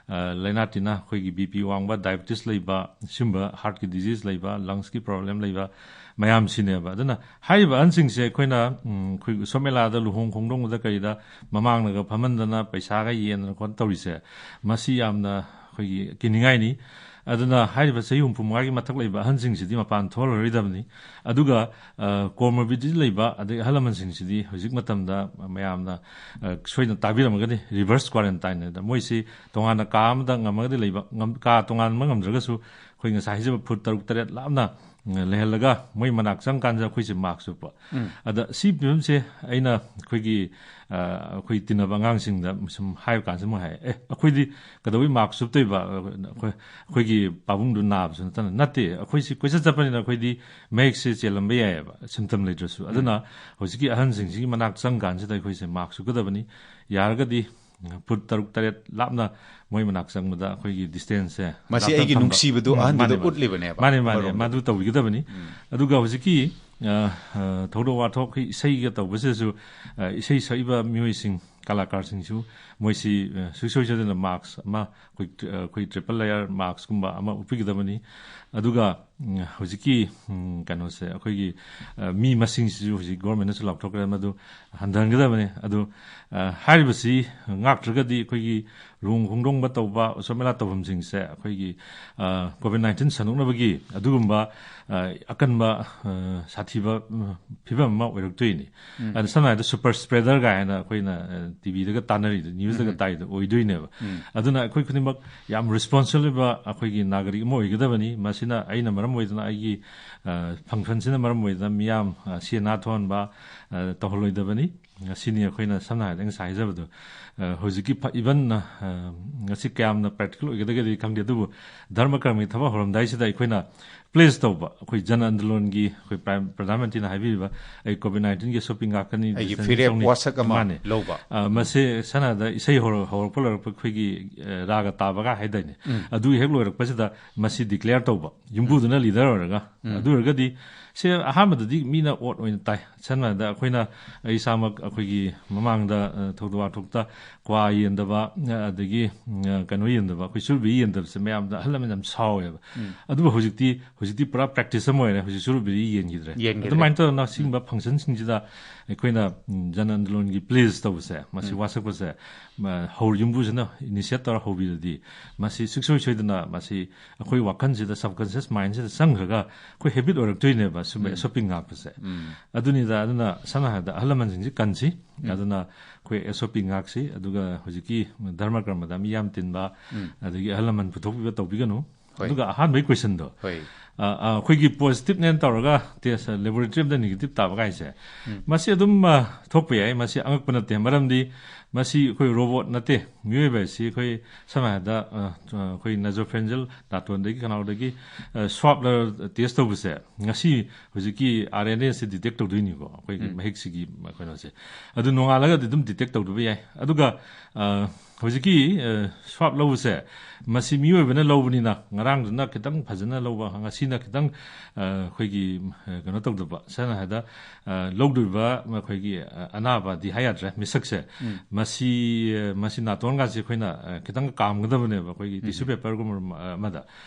ꯑ, ꯂꯥꯏꯅꯥ ꯇꯤꯟꯅꯥ, ꯑꯩꯈꯣꯏꯒꯤ ꯕꯤ ꯄꯤ ꯋꯥꯡꯕ, ꯗꯥꯏꯕꯤꯇꯤꯁ ꯂꯩꯕ, ꯁꯤꯒꯨꯝꯕ ꯍꯥꯔꯠꯀꯤ ꯗꯤꯖꯤꯖ ꯂꯩꯕ, ꯂꯪꯁꯀꯤ ꯄ꯭ꯔꯣꯕ꯭ꯂꯦꯝ ꯂꯩꯕ ꯃꯌꯥꯝꯁꯤꯅꯦꯕ꯫ ꯑꯗꯨꯅ ꯍꯥꯏꯔꯤꯕ ꯑꯍꯟꯁꯤꯡꯁꯦ ꯑꯩꯈꯣꯏꯅ, ꯎꯝ, ꯑꯩꯈꯣꯏ ꯎꯁꯣꯞ ꯃꯦꯂꯥꯗ, ꯂꯨꯍꯣꯡ ꯈꯣꯡꯗꯣꯡꯕꯗ ꯀꯔꯤꯗ ꯃꯃꯥꯡꯅꯒ ꯐꯝꯍꯟꯗꯅ ꯄꯩꯁꯥꯒ ꯌꯦꯟꯗꯅ ꯈꯣꯠꯇꯅ ꯇꯧꯔꯤꯁꯦ, ꯃꯁꯤ ꯌꯥꯝꯅ ꯑꯩꯈꯣꯏꯒꯤ ꯀꯤꯅꯤꯡꯉꯥꯏꯅꯤ꯫ ꯑꯗꯨꯅ ꯍꯥꯏꯔꯤꯕ ꯆꯍꯤ ꯍꯨꯝꯐꯨ ꯃꯉꯥꯒꯤ ꯃꯊꯛ ꯂꯩꯕ ꯑꯍꯟꯁꯤꯡꯁꯤꯗꯤ ꯃꯄꯥꯟ ꯊꯣꯛꯍꯜꯂꯔꯣꯏꯗꯕꯅꯤ꯫ ꯑꯗꯨꯒ, ꯑ, ꯀꯣꯃꯣꯔꯕꯤꯗꯤꯇꯤ ꯂꯩꯕ ꯑꯗꯩ ꯑꯍꯜ ꯂꯃꯟꯁꯤꯡꯁꯤꯗꯤ ꯍꯧꯖꯤꯛ ꯃꯇꯝꯗ ꯃꯌꯥꯝꯅ, ꯑ, ꯁꯣꯏꯗꯅ ꯇꯥꯕꯤꯔꯝꯃꯒꯅꯤ, ꯔꯤꯚꯔꯁ ꯀ꯭ꯋꯥꯔꯦꯟꯇꯥꯏꯟ ꯍꯥꯏꯗꯅ꯫ ꯃꯣꯏꯁꯤ ꯇꯣꯉꯥꯟꯅ ꯀꯥ ꯑꯃꯗ ꯉꯝꯃꯒꯗꯤ ꯂꯩꯕ, ꯉꯝ-, ꯀꯥ ꯇꯣꯉꯥꯟꯕ ꯉꯝꯗ꯭ꯔꯒꯁꯨ ꯑꯩꯈꯣꯏ ꯉꯁꯥꯏ ꯍꯥꯏꯖꯕ ꯐꯨꯠ ꯇꯔꯨꯛ ꯇꯔꯦꯠ ꯂꯥꯞꯅ ꯂꯩꯍꯜꯂꯒ ꯃꯣꯏ ꯃꯅꯥꯛ ꯆꯪꯀꯥꯟꯗ ꯑꯩꯈꯣꯏꯁꯦ ꯃꯥꯛꯁ ꯎꯞꯄ꯫ ꯎꯝ꯫ ꯑꯗ ꯁꯤ ꯐꯤꯕꯝꯁꯦ ꯑꯩꯅ ꯑꯩꯈꯣꯏꯒꯤ, ꯑ, ꯑꯩꯈꯣꯏ ꯇꯤꯟꯅꯕ ꯑꯉꯥꯡꯁꯤꯡꯗ ꯁꯨꯝ ꯍꯥꯏꯕ ꯀꯥꯟꯁꯤꯗ ꯃꯣꯏ ꯍꯥꯏ, "ꯑꯦ, ꯑꯩꯈꯣꯏꯗꯤ ꯀꯩꯗꯧꯕꯩ ꯃꯥꯛꯁ ꯎꯞꯇꯣꯏꯕ? ꯑꯩꯈꯣꯏ, ꯑꯩꯈꯣꯏꯒꯤ ꯄꯥꯕꯨꯡꯗꯨ ꯅꯥꯕꯁꯨ ꯅꯠꯇꯅ?" ꯅꯠꯇꯦ, ꯑꯩꯈꯣꯏꯁꯤ ꯀꯣꯏꯆꯠ ꯆꯠꯄꯅꯤꯅ ꯑꯩꯈꯣꯏꯗꯤ ꯃꯍꯤꯛꯁꯦ ꯆꯦꯜꯂꯝꯕ ꯌꯥꯏꯑꯕ, ꯁꯤꯝꯇꯝ ꯂꯩꯇ꯭ꯔꯁꯨ꯫ ꯎꯝ꯫ ꯑꯗꯨꯅ ꯍꯧꯖꯤꯛꯀꯤ ꯑꯍꯟꯁꯤꯡꯁꯤꯒꯤ ꯃꯅꯥꯛ ꯆꯪꯀꯥꯟꯁꯤꯗ ꯑꯩꯈꯣꯏꯁꯦ ꯃꯥꯛꯁ ꯎꯞꯀꯗꯕꯅꯤ꯫ ꯌꯥꯔꯒꯗꯤ ꯐꯨꯠ ꯇꯔꯨꯛ ꯇꯔꯦꯠ ꯂꯥꯞꯅ ꯃꯣꯏ ꯃꯅꯥꯛ ꯆꯪꯕꯗ ꯑꯩꯈꯣꯏꯒꯤ ꯗꯤꯁꯇꯦꯟꯁꯁꯦ ꯃꯁꯤ ꯂꯥꯞꯅ ꯑꯩꯒꯤ ꯊꯝꯕ꯫ ꯅꯨꯡꯁꯤꯕꯗꯨ ꯎꯝ, ꯑꯍꯟꯗꯨꯗ ꯃꯥꯅꯦ, ꯃꯥꯅꯦ꯫ ꯎꯠꯂꯤꯕꯅꯦꯕ, ꯃꯥꯅꯦ, ꯃꯥꯅꯦ꯫ ꯑꯃꯔꯣꯝꯗ꯫ ꯃꯗꯨ ꯇꯧꯕꯤꯒꯗꯕꯅꯤ꯫ ꯎꯝ꯫ ꯑꯗꯨꯒ ꯍꯧꯖꯤꯛꯀꯤ, ꯑ, ꯑ, ꯊꯧꯗꯣꯛ ꯋꯥꯊꯣꯛ ꯑꯩꯈꯣꯏ ꯏꯁꯩꯒ ꯇꯧꯕꯁꯤꯗꯁꯨ, ꯑ, ꯏꯁꯩ ꯁꯛꯏꯕ ꯃꯤꯑꯣꯏꯁꯤꯡ, ꯀꯂꯥꯀꯥꯔꯁꯤꯡꯁꯨ ꯃꯣꯏꯁꯤ, ꯑ, ꯁꯨꯡꯁꯣꯏ ꯁꯣꯏꯗꯅ ꯃꯥꯛꯁ ꯑꯃ, ꯑꯩꯈꯣꯏ ꯇ꯭ꯔꯤ-, ꯑ, ꯑꯩꯈꯣꯏ ꯇ꯭ꯔꯤꯄꯜ ꯂꯦꯌꯔ ꯃꯥꯛꯁꯀꯨꯝꯕ ꯑꯃ ꯎꯞꯄꯤꯒꯗꯕꯅꯤ꯫ ꯑꯗꯨꯒ, ꯎꯝ, ꯍꯧꯖꯤꯛꯀꯤ, ꯎꯝ, ꯀꯩꯅꯣꯁꯦ, ꯑꯩꯈꯣꯏꯒꯤ, ꯑ, ꯃꯤ ꯃꯁꯤꯡꯁꯤꯁꯨ ꯍꯧꯖꯤꯛ ꯒꯣꯔꯃꯦꯟꯅꯁꯨ ꯂꯥꯎꯊꯣꯛꯈ꯭ꯔꯦ, ꯃꯗꯨ ꯍꯟꯊꯍꯟꯒꯗꯕꯅꯤ꯫ ꯑꯗꯨ, ꯑ, ꯍꯥꯏꯔꯤꯕꯁꯤ ꯉꯥꯛꯇ꯭ꯔꯒꯗꯤ ꯑꯩꯈꯣꯏꯒꯤ ꯂꯨꯍꯣꯡ ꯈꯣꯡꯗꯣꯡꯕ ꯇꯧꯕ, ꯎꯁꯣꯞ ꯃꯦꯂꯥ ꯇꯧꯐꯝꯁꯤꯡꯁꯦ ꯑꯩꯈꯣꯏꯒꯤ, ꯑ, ꯀꯣꯚꯤꯗ ꯅꯥꯏꯟꯇꯤꯟ ꯁꯟꯗꯣꯛꯅꯕꯒꯤ ꯑꯗꯨꯒꯨꯝꯕ, ꯑ, ꯑꯀꯟꯕ, ꯑ, ꯁꯥꯊꯤꯕ, ꯎꯝ, ꯐꯤꯕꯝ ꯑꯃ ꯑꯣꯏꯔꯛꯇꯣꯏꯅꯤ꯫ ꯎꯝ꯫ ꯑꯗ ꯁꯝꯅ ꯍꯥꯏꯔꯕꯗ ꯁꯨꯄꯔ ꯁ꯭ꯄ꯭ꯔꯦꯗꯔ ꯀꯥꯏꯅ ꯑꯩꯈꯣꯏꯅ, ꯑ, ꯇꯤꯚꯤꯗꯒ ꯇꯥꯟꯅꯔꯤꯗꯣ, ꯅ꯭ꯌꯨꯁꯇꯒ ꯎꯝ꯫ ꯇꯥꯏꯗꯣ ꯑꯣꯏꯗꯣꯏꯅꯦꯕ꯫ ꯎꯝ꯫ ꯑꯗꯨꯅ ꯑꯩꯈꯣꯏ ꯈꯨꯗꯤꯡꯃꯛ ꯌꯥꯝ ꯔꯦꯁꯄꯣꯟꯁꯤꯕꯜ ꯑꯣꯏꯕ ꯑꯩꯈꯣꯏꯒꯤ ꯅꯥꯒꯔꯤꯛ ꯑꯃ ꯑꯣꯏꯒꯗꯕꯅꯤ꯫ ꯃꯁꯤꯅ ꯑꯩꯅ ꯃꯔꯝ ꯑꯣꯏꯗꯅ, ꯑꯩꯒꯤ, ꯑ, ꯐꯪꯁꯟꯁꯤꯅ ꯃꯔꯝ ꯑꯣꯏꯗꯅ ꯃꯤꯌꯥꯝ, ꯑ, ꯁꯤ ꯑꯅꯥ ꯊꯣꯛꯍꯟꯕ, ꯑ, ꯇꯧꯍꯜꯂꯣꯏꯗꯕꯅꯤ꯫ ꯁꯤꯅꯤ ꯑꯩꯈꯣꯏꯅ ꯁꯝꯅ ꯍꯥꯏꯔꯕꯗ ꯉꯁꯥꯏ ꯍꯥꯏꯖꯕꯗꯣ, ꯑ, ꯍꯧꯖꯤꯛꯀꯤ ꯐ-, ꯏꯚꯟ, ꯑ, ꯉꯁꯤ ꯀꯌꯥꯝꯅ ꯄ꯭ꯔꯦꯛꯇꯤꯀꯦꯜ ꯑꯣꯏꯒꯗꯒꯦꯗꯤ ꯈꯪꯗꯦ, ꯑꯗꯨꯕꯨ ꯙꯔꯃ ꯀꯔꯃꯒꯤ ꯊꯕꯛ ꯍꯧꯔꯝꯗꯥꯏꯁꯤꯗ ꯑꯩꯈꯣꯏꯅ ꯄ꯭ꯂꯦꯖ ꯇꯧꯕ, ꯑꯩꯈꯣꯏ ꯖꯟ ꯑꯟꯗꯣꯂꯟꯒꯤ ꯑꯩꯈꯣꯏ ꯄ꯭ꯔꯥꯏꯝ, ꯄ꯭ꯔꯙꯥꯟ ꯃꯟꯇ꯭ꯔꯤꯅ ꯍꯥꯏꯕꯤꯔꯤꯕ, ꯑꯩ ꯀꯣꯚꯤꯗ ꯅꯥꯏꯟꯇꯤꯟꯒꯤ ꯑꯁꯣꯛꯄꯤ ꯉꯥꯛꯀꯅꯤ, ꯑꯩꯒꯤ distance ꯐꯤꯔꯦꯞ ꯇꯧꯅꯤ꯫ ꯋꯥꯁꯛ ꯑꯃ ꯃꯥꯅꯦ꯫ ꯂꯧꯕ꯫ ꯑ, ꯃꯁꯦ ꯁꯝꯅ ꯍꯥꯏꯔꯕꯗ ꯏꯁꯩ ꯍꯧꯔ-, ꯍꯧꯔꯛꯄ ꯂꯣꯏꯔꯛꯄ ꯑꯩꯈꯣꯏꯒꯤ, ꯑ, ꯔꯥꯒ ꯇꯥꯕꯒ ꯍꯥꯏꯗꯥꯏꯅꯦ? ꯎꯝ꯫ ꯑꯗꯨ ꯍꯦꯛ ꯂꯣꯏꯔꯛꯄꯁꯤꯗ ꯃꯁꯤ ꯗꯤꯀ꯭ꯂꯦꯌꯔ ꯇꯧꯕ, ꯌꯨꯝꯕꯨꯗꯨꯅ ꯂꯤꯗꯔ ꯑꯣꯏꯔꯒ꯫ ꯎꯝ꯫ ꯑꯗꯨ ꯑꯣꯏꯔꯒꯗꯤ ꯁꯦ ꯑꯍꯥꯟꯕꯗꯗꯤ ꯃꯤꯅ ꯑꯣꯠ ꯑꯣꯏꯅ ꯇꯥꯏ꯫ ꯁꯝꯅ ꯍꯥꯏꯔꯕꯗ ꯑꯩꯈꯣꯏꯅ, ꯑꯩ ꯏꯁꯥꯃꯛ ꯑꯩꯈꯣꯏꯒꯤ ꯃꯃꯥꯡꯗ, ꯑ, ꯊꯧꯗꯣꯛ ꯋꯥꯊꯣꯛꯇ ꯀ꯭ꯋꯥ ꯌꯦꯟꯗꯕ, ꯑ, ꯑꯗꯒꯤ, ꯎꯝ, ꯑ, ꯀꯩꯅꯣ ꯌꯦꯟꯗꯕ, ꯑꯩꯈꯣꯏ ꯆꯨꯔꯨꯞ ꯕꯤꯔꯤ ꯌꯦꯟꯗꯕꯁꯦ ꯃꯌꯥꯝꯗ ꯑꯍꯜ ꯂꯃꯟ ꯌꯥꯝ ꯁꯥꯎꯋꯦꯕ꯫ ꯎꯝ꯫ ꯑꯗꯨꯕꯨ ꯍꯧꯖꯤꯛꯇꯤ, ꯍꯧꯖꯤꯛꯇꯤ ꯄꯨꯔꯥ ꯄ꯭ꯔꯦꯛꯇꯤꯁ ꯑꯃ ꯑꯣꯏꯔꯦ꯫ ꯍꯧꯖꯤꯛ ꯆꯨꯔꯨꯞ ꯕꯤꯔꯤ ꯌꯦꯟꯈꯤꯗ꯭ꯔꯦ꯫ ꯌꯦꯟꯈꯤꯗ꯭ꯔꯦ꯫ ꯑꯗꯨꯃꯥꯏꯅ ꯇꯧꯗꯅ ꯁꯤꯒꯨꯝꯕ ꯐꯪꯁꯟꯁꯤꯡꯁꯤꯗ ꯑꯩꯈꯣꯏꯅ, ꯎꯝ, ꯖꯟ ꯑꯟꯗꯣꯂꯟꯒꯤ ꯄ꯭ꯂꯦꯖ ꯇꯧꯕꯁꯦ, ꯃꯁꯤ ꯎꯝ꯫ ꯋꯥꯁꯛꯄꯁꯦ, ꯃ-, ꯍꯧꯔ-, ꯌꯨꯝꯕꯨꯁꯤꯅ ꯏꯅꯤꯁꯤꯌꯦꯠ ꯇꯧꯔ ꯍꯧꯕꯤꯔꯗꯤ ꯃꯁꯤ ꯁꯨꯡꯁꯣꯏ ꯁꯣꯏꯗꯅ ꯃꯁꯤ ꯑꯩꯈꯣꯏ ꯋꯥꯈꯜꯁꯤꯗ, ꯁꯕꯀꯟꯁꯤꯌꯁ ꯃꯥꯏꯟꯁꯤꯗ ꯆꯪꯈ꯭ꯔꯒ ꯑꯩꯈꯣꯏ ꯍꯦꯕꯤꯠ ꯑꯣꯏꯔꯛꯇꯣꯏꯅꯦꯕ ꯁꯨꯝꯕ ꯎꯝ꯫ ꯑꯦꯁ ꯑꯣ ꯄꯤ ꯉꯥꯛꯄꯁꯦ꯫ ꯎꯝ꯫ ꯑꯗꯨꯅꯤꯗ, ꯑꯗꯨꯅ ꯁꯝꯅ ꯍꯥꯏꯔꯕꯗ ꯑꯍꯜ ꯂꯃꯟꯁꯤꯡꯁꯤ ꯀꯟꯁꯤ, ꯎꯝ꯫ ꯑꯗꯨꯅ ꯑꯩꯈꯣꯏ ꯑꯦꯁ ꯑꯣ ꯄꯤ ꯉꯥꯛꯁꯤ, ꯑꯗꯨꯒ ꯍꯧꯖꯤꯛꯀꯤ ꯙꯔꯃ ꯀꯔꯃꯗ ꯃꯤ ꯌꯥꯝ ꯇꯤꯟꯕ, ꯎꯝ꯫ ꯑꯗꯒꯤ ꯑꯍꯜ ꯂꯃꯟ ꯄꯨꯊꯣꯛꯄꯤꯕ ꯇꯧꯕꯤꯒꯅꯨ꯫ ꯍꯣꯏ꯫ ꯑꯗꯨꯒ ꯑꯍꯥꯟꯕꯒꯤ ꯀꯣꯏꯁꯟꯗꯣ, ꯍꯣꯏ꯫ ꯑ, ꯑ, ꯑꯩꯈꯣꯏꯒꯤ ꯄꯣꯖꯤꯇꯤꯚꯅꯦꯅ ꯇꯧꯔꯒ ꯇꯦꯁ, ꯂꯦꯕꯣꯔꯦꯇꯔꯤ ꯑꯃꯗ ꯅꯦꯒꯦꯇꯤꯚ ꯇꯥꯕ ꯀꯥꯏꯁꯦ, ꯎꯝ꯫ ꯃꯁꯤ ꯑꯗꯨꯝ, ꯑ, ꯊꯣꯛꯄ ꯌꯥꯏ꯫ ꯃꯁꯤ ꯑꯉꯛꯄ ꯅꯠꯇꯦ, ꯃꯔꯝꯗꯤ ꯃꯁꯤ ꯑꯩꯈꯣꯏ ꯔꯣꯕꯣꯠ ꯅꯠꯇꯦ꯫ ꯃꯤꯑꯣꯏꯕ ꯍꯥꯏꯁꯤ ꯑꯩꯈꯣꯏ ꯁꯝꯅ ꯍꯥꯏꯔꯕꯗ, ꯑ, ꯑ, ꯑꯩꯈꯣꯏ ꯅꯥꯖꯣꯐꯦꯔꯤꯟꯖꯦꯜ ꯅꯥꯇꯣꯟꯗꯒꯤ, ꯈꯅꯥꯎꯗꯒꯤ, ꯑ, ꯁ꯭ꯋꯥꯞ ꯂꯧꯔ ꯇꯦꯁ ꯇꯧꯕꯁꯦ, ꯉꯁꯤ ꯍꯧꯖꯤꯛꯀꯤ ꯑꯥꯔ ꯑꯦꯟ ꯑꯦꯁꯦ ꯗꯤꯇꯦꯛ ꯇꯧꯗꯣꯏꯅꯤꯀꯣ, ꯑꯩꯈꯣꯏꯒꯤ ꯎꯝ꯫ ꯃꯍꯤꯛꯁꯤꯒꯤ ꯀꯩꯅꯣꯁꯦ꯫ ꯑꯗꯨ ꯅꯣꯡꯉꯥꯜꯂꯒꯗꯤ ꯑꯗꯨꯝ ꯗꯤꯇꯦꯛ ꯇꯧꯗꯕ ꯌꯥꯏ꯫ ꯑꯗꯨꯒ, ꯑ, ꯍꯧꯖꯤꯛꯀꯤ, ꯑ, ꯁ꯭ꯋꯥꯞ ꯂꯧꯕꯁꯦ, ꯃꯁꯤ ꯃꯤꯑꯣꯏꯕꯅ ꯂꯧꯕꯅꯤꯅ, ꯉꯔꯥꯡꯗꯨꯅ ꯈꯤꯇꯪ ꯐꯖꯅ ꯂꯧꯕ, ꯉꯁꯤꯅ ꯈꯤꯇꯪ, ꯑ, ꯑꯩꯈꯣꯏꯒꯤ, ꯑ, ꯀꯩꯅꯣ ꯇꯧꯗꯕ, ꯁꯝꯅ ꯍꯥꯏꯔꯕꯗ, ꯑ, ꯂꯧꯗꯣꯔꯤꯕ ꯑꯩꯈꯣꯏꯒꯤ, ꯑ, ꯑꯅꯥꯕꯗꯤ ꯍꯥꯏ ꯌꯥꯗ꯭ꯔꯦ, ꯃꯤꯁꯛꯁꯦ, ꯎꯝ꯫ ꯃꯁꯤ ꯃꯁꯤ ꯅꯥꯇꯣꯟꯒꯁꯤ ꯑꯩꯈꯣꯏꯅ ꯈꯤꯇꯪ ꯀꯥꯝꯒꯗꯕꯅꯦꯕ, ꯑꯩꯈꯣꯏꯒꯤ ꯇꯤꯁꯨ ꯄꯦꯄꯔꯒꯨꯝꯕ ꯑꯃꯗ,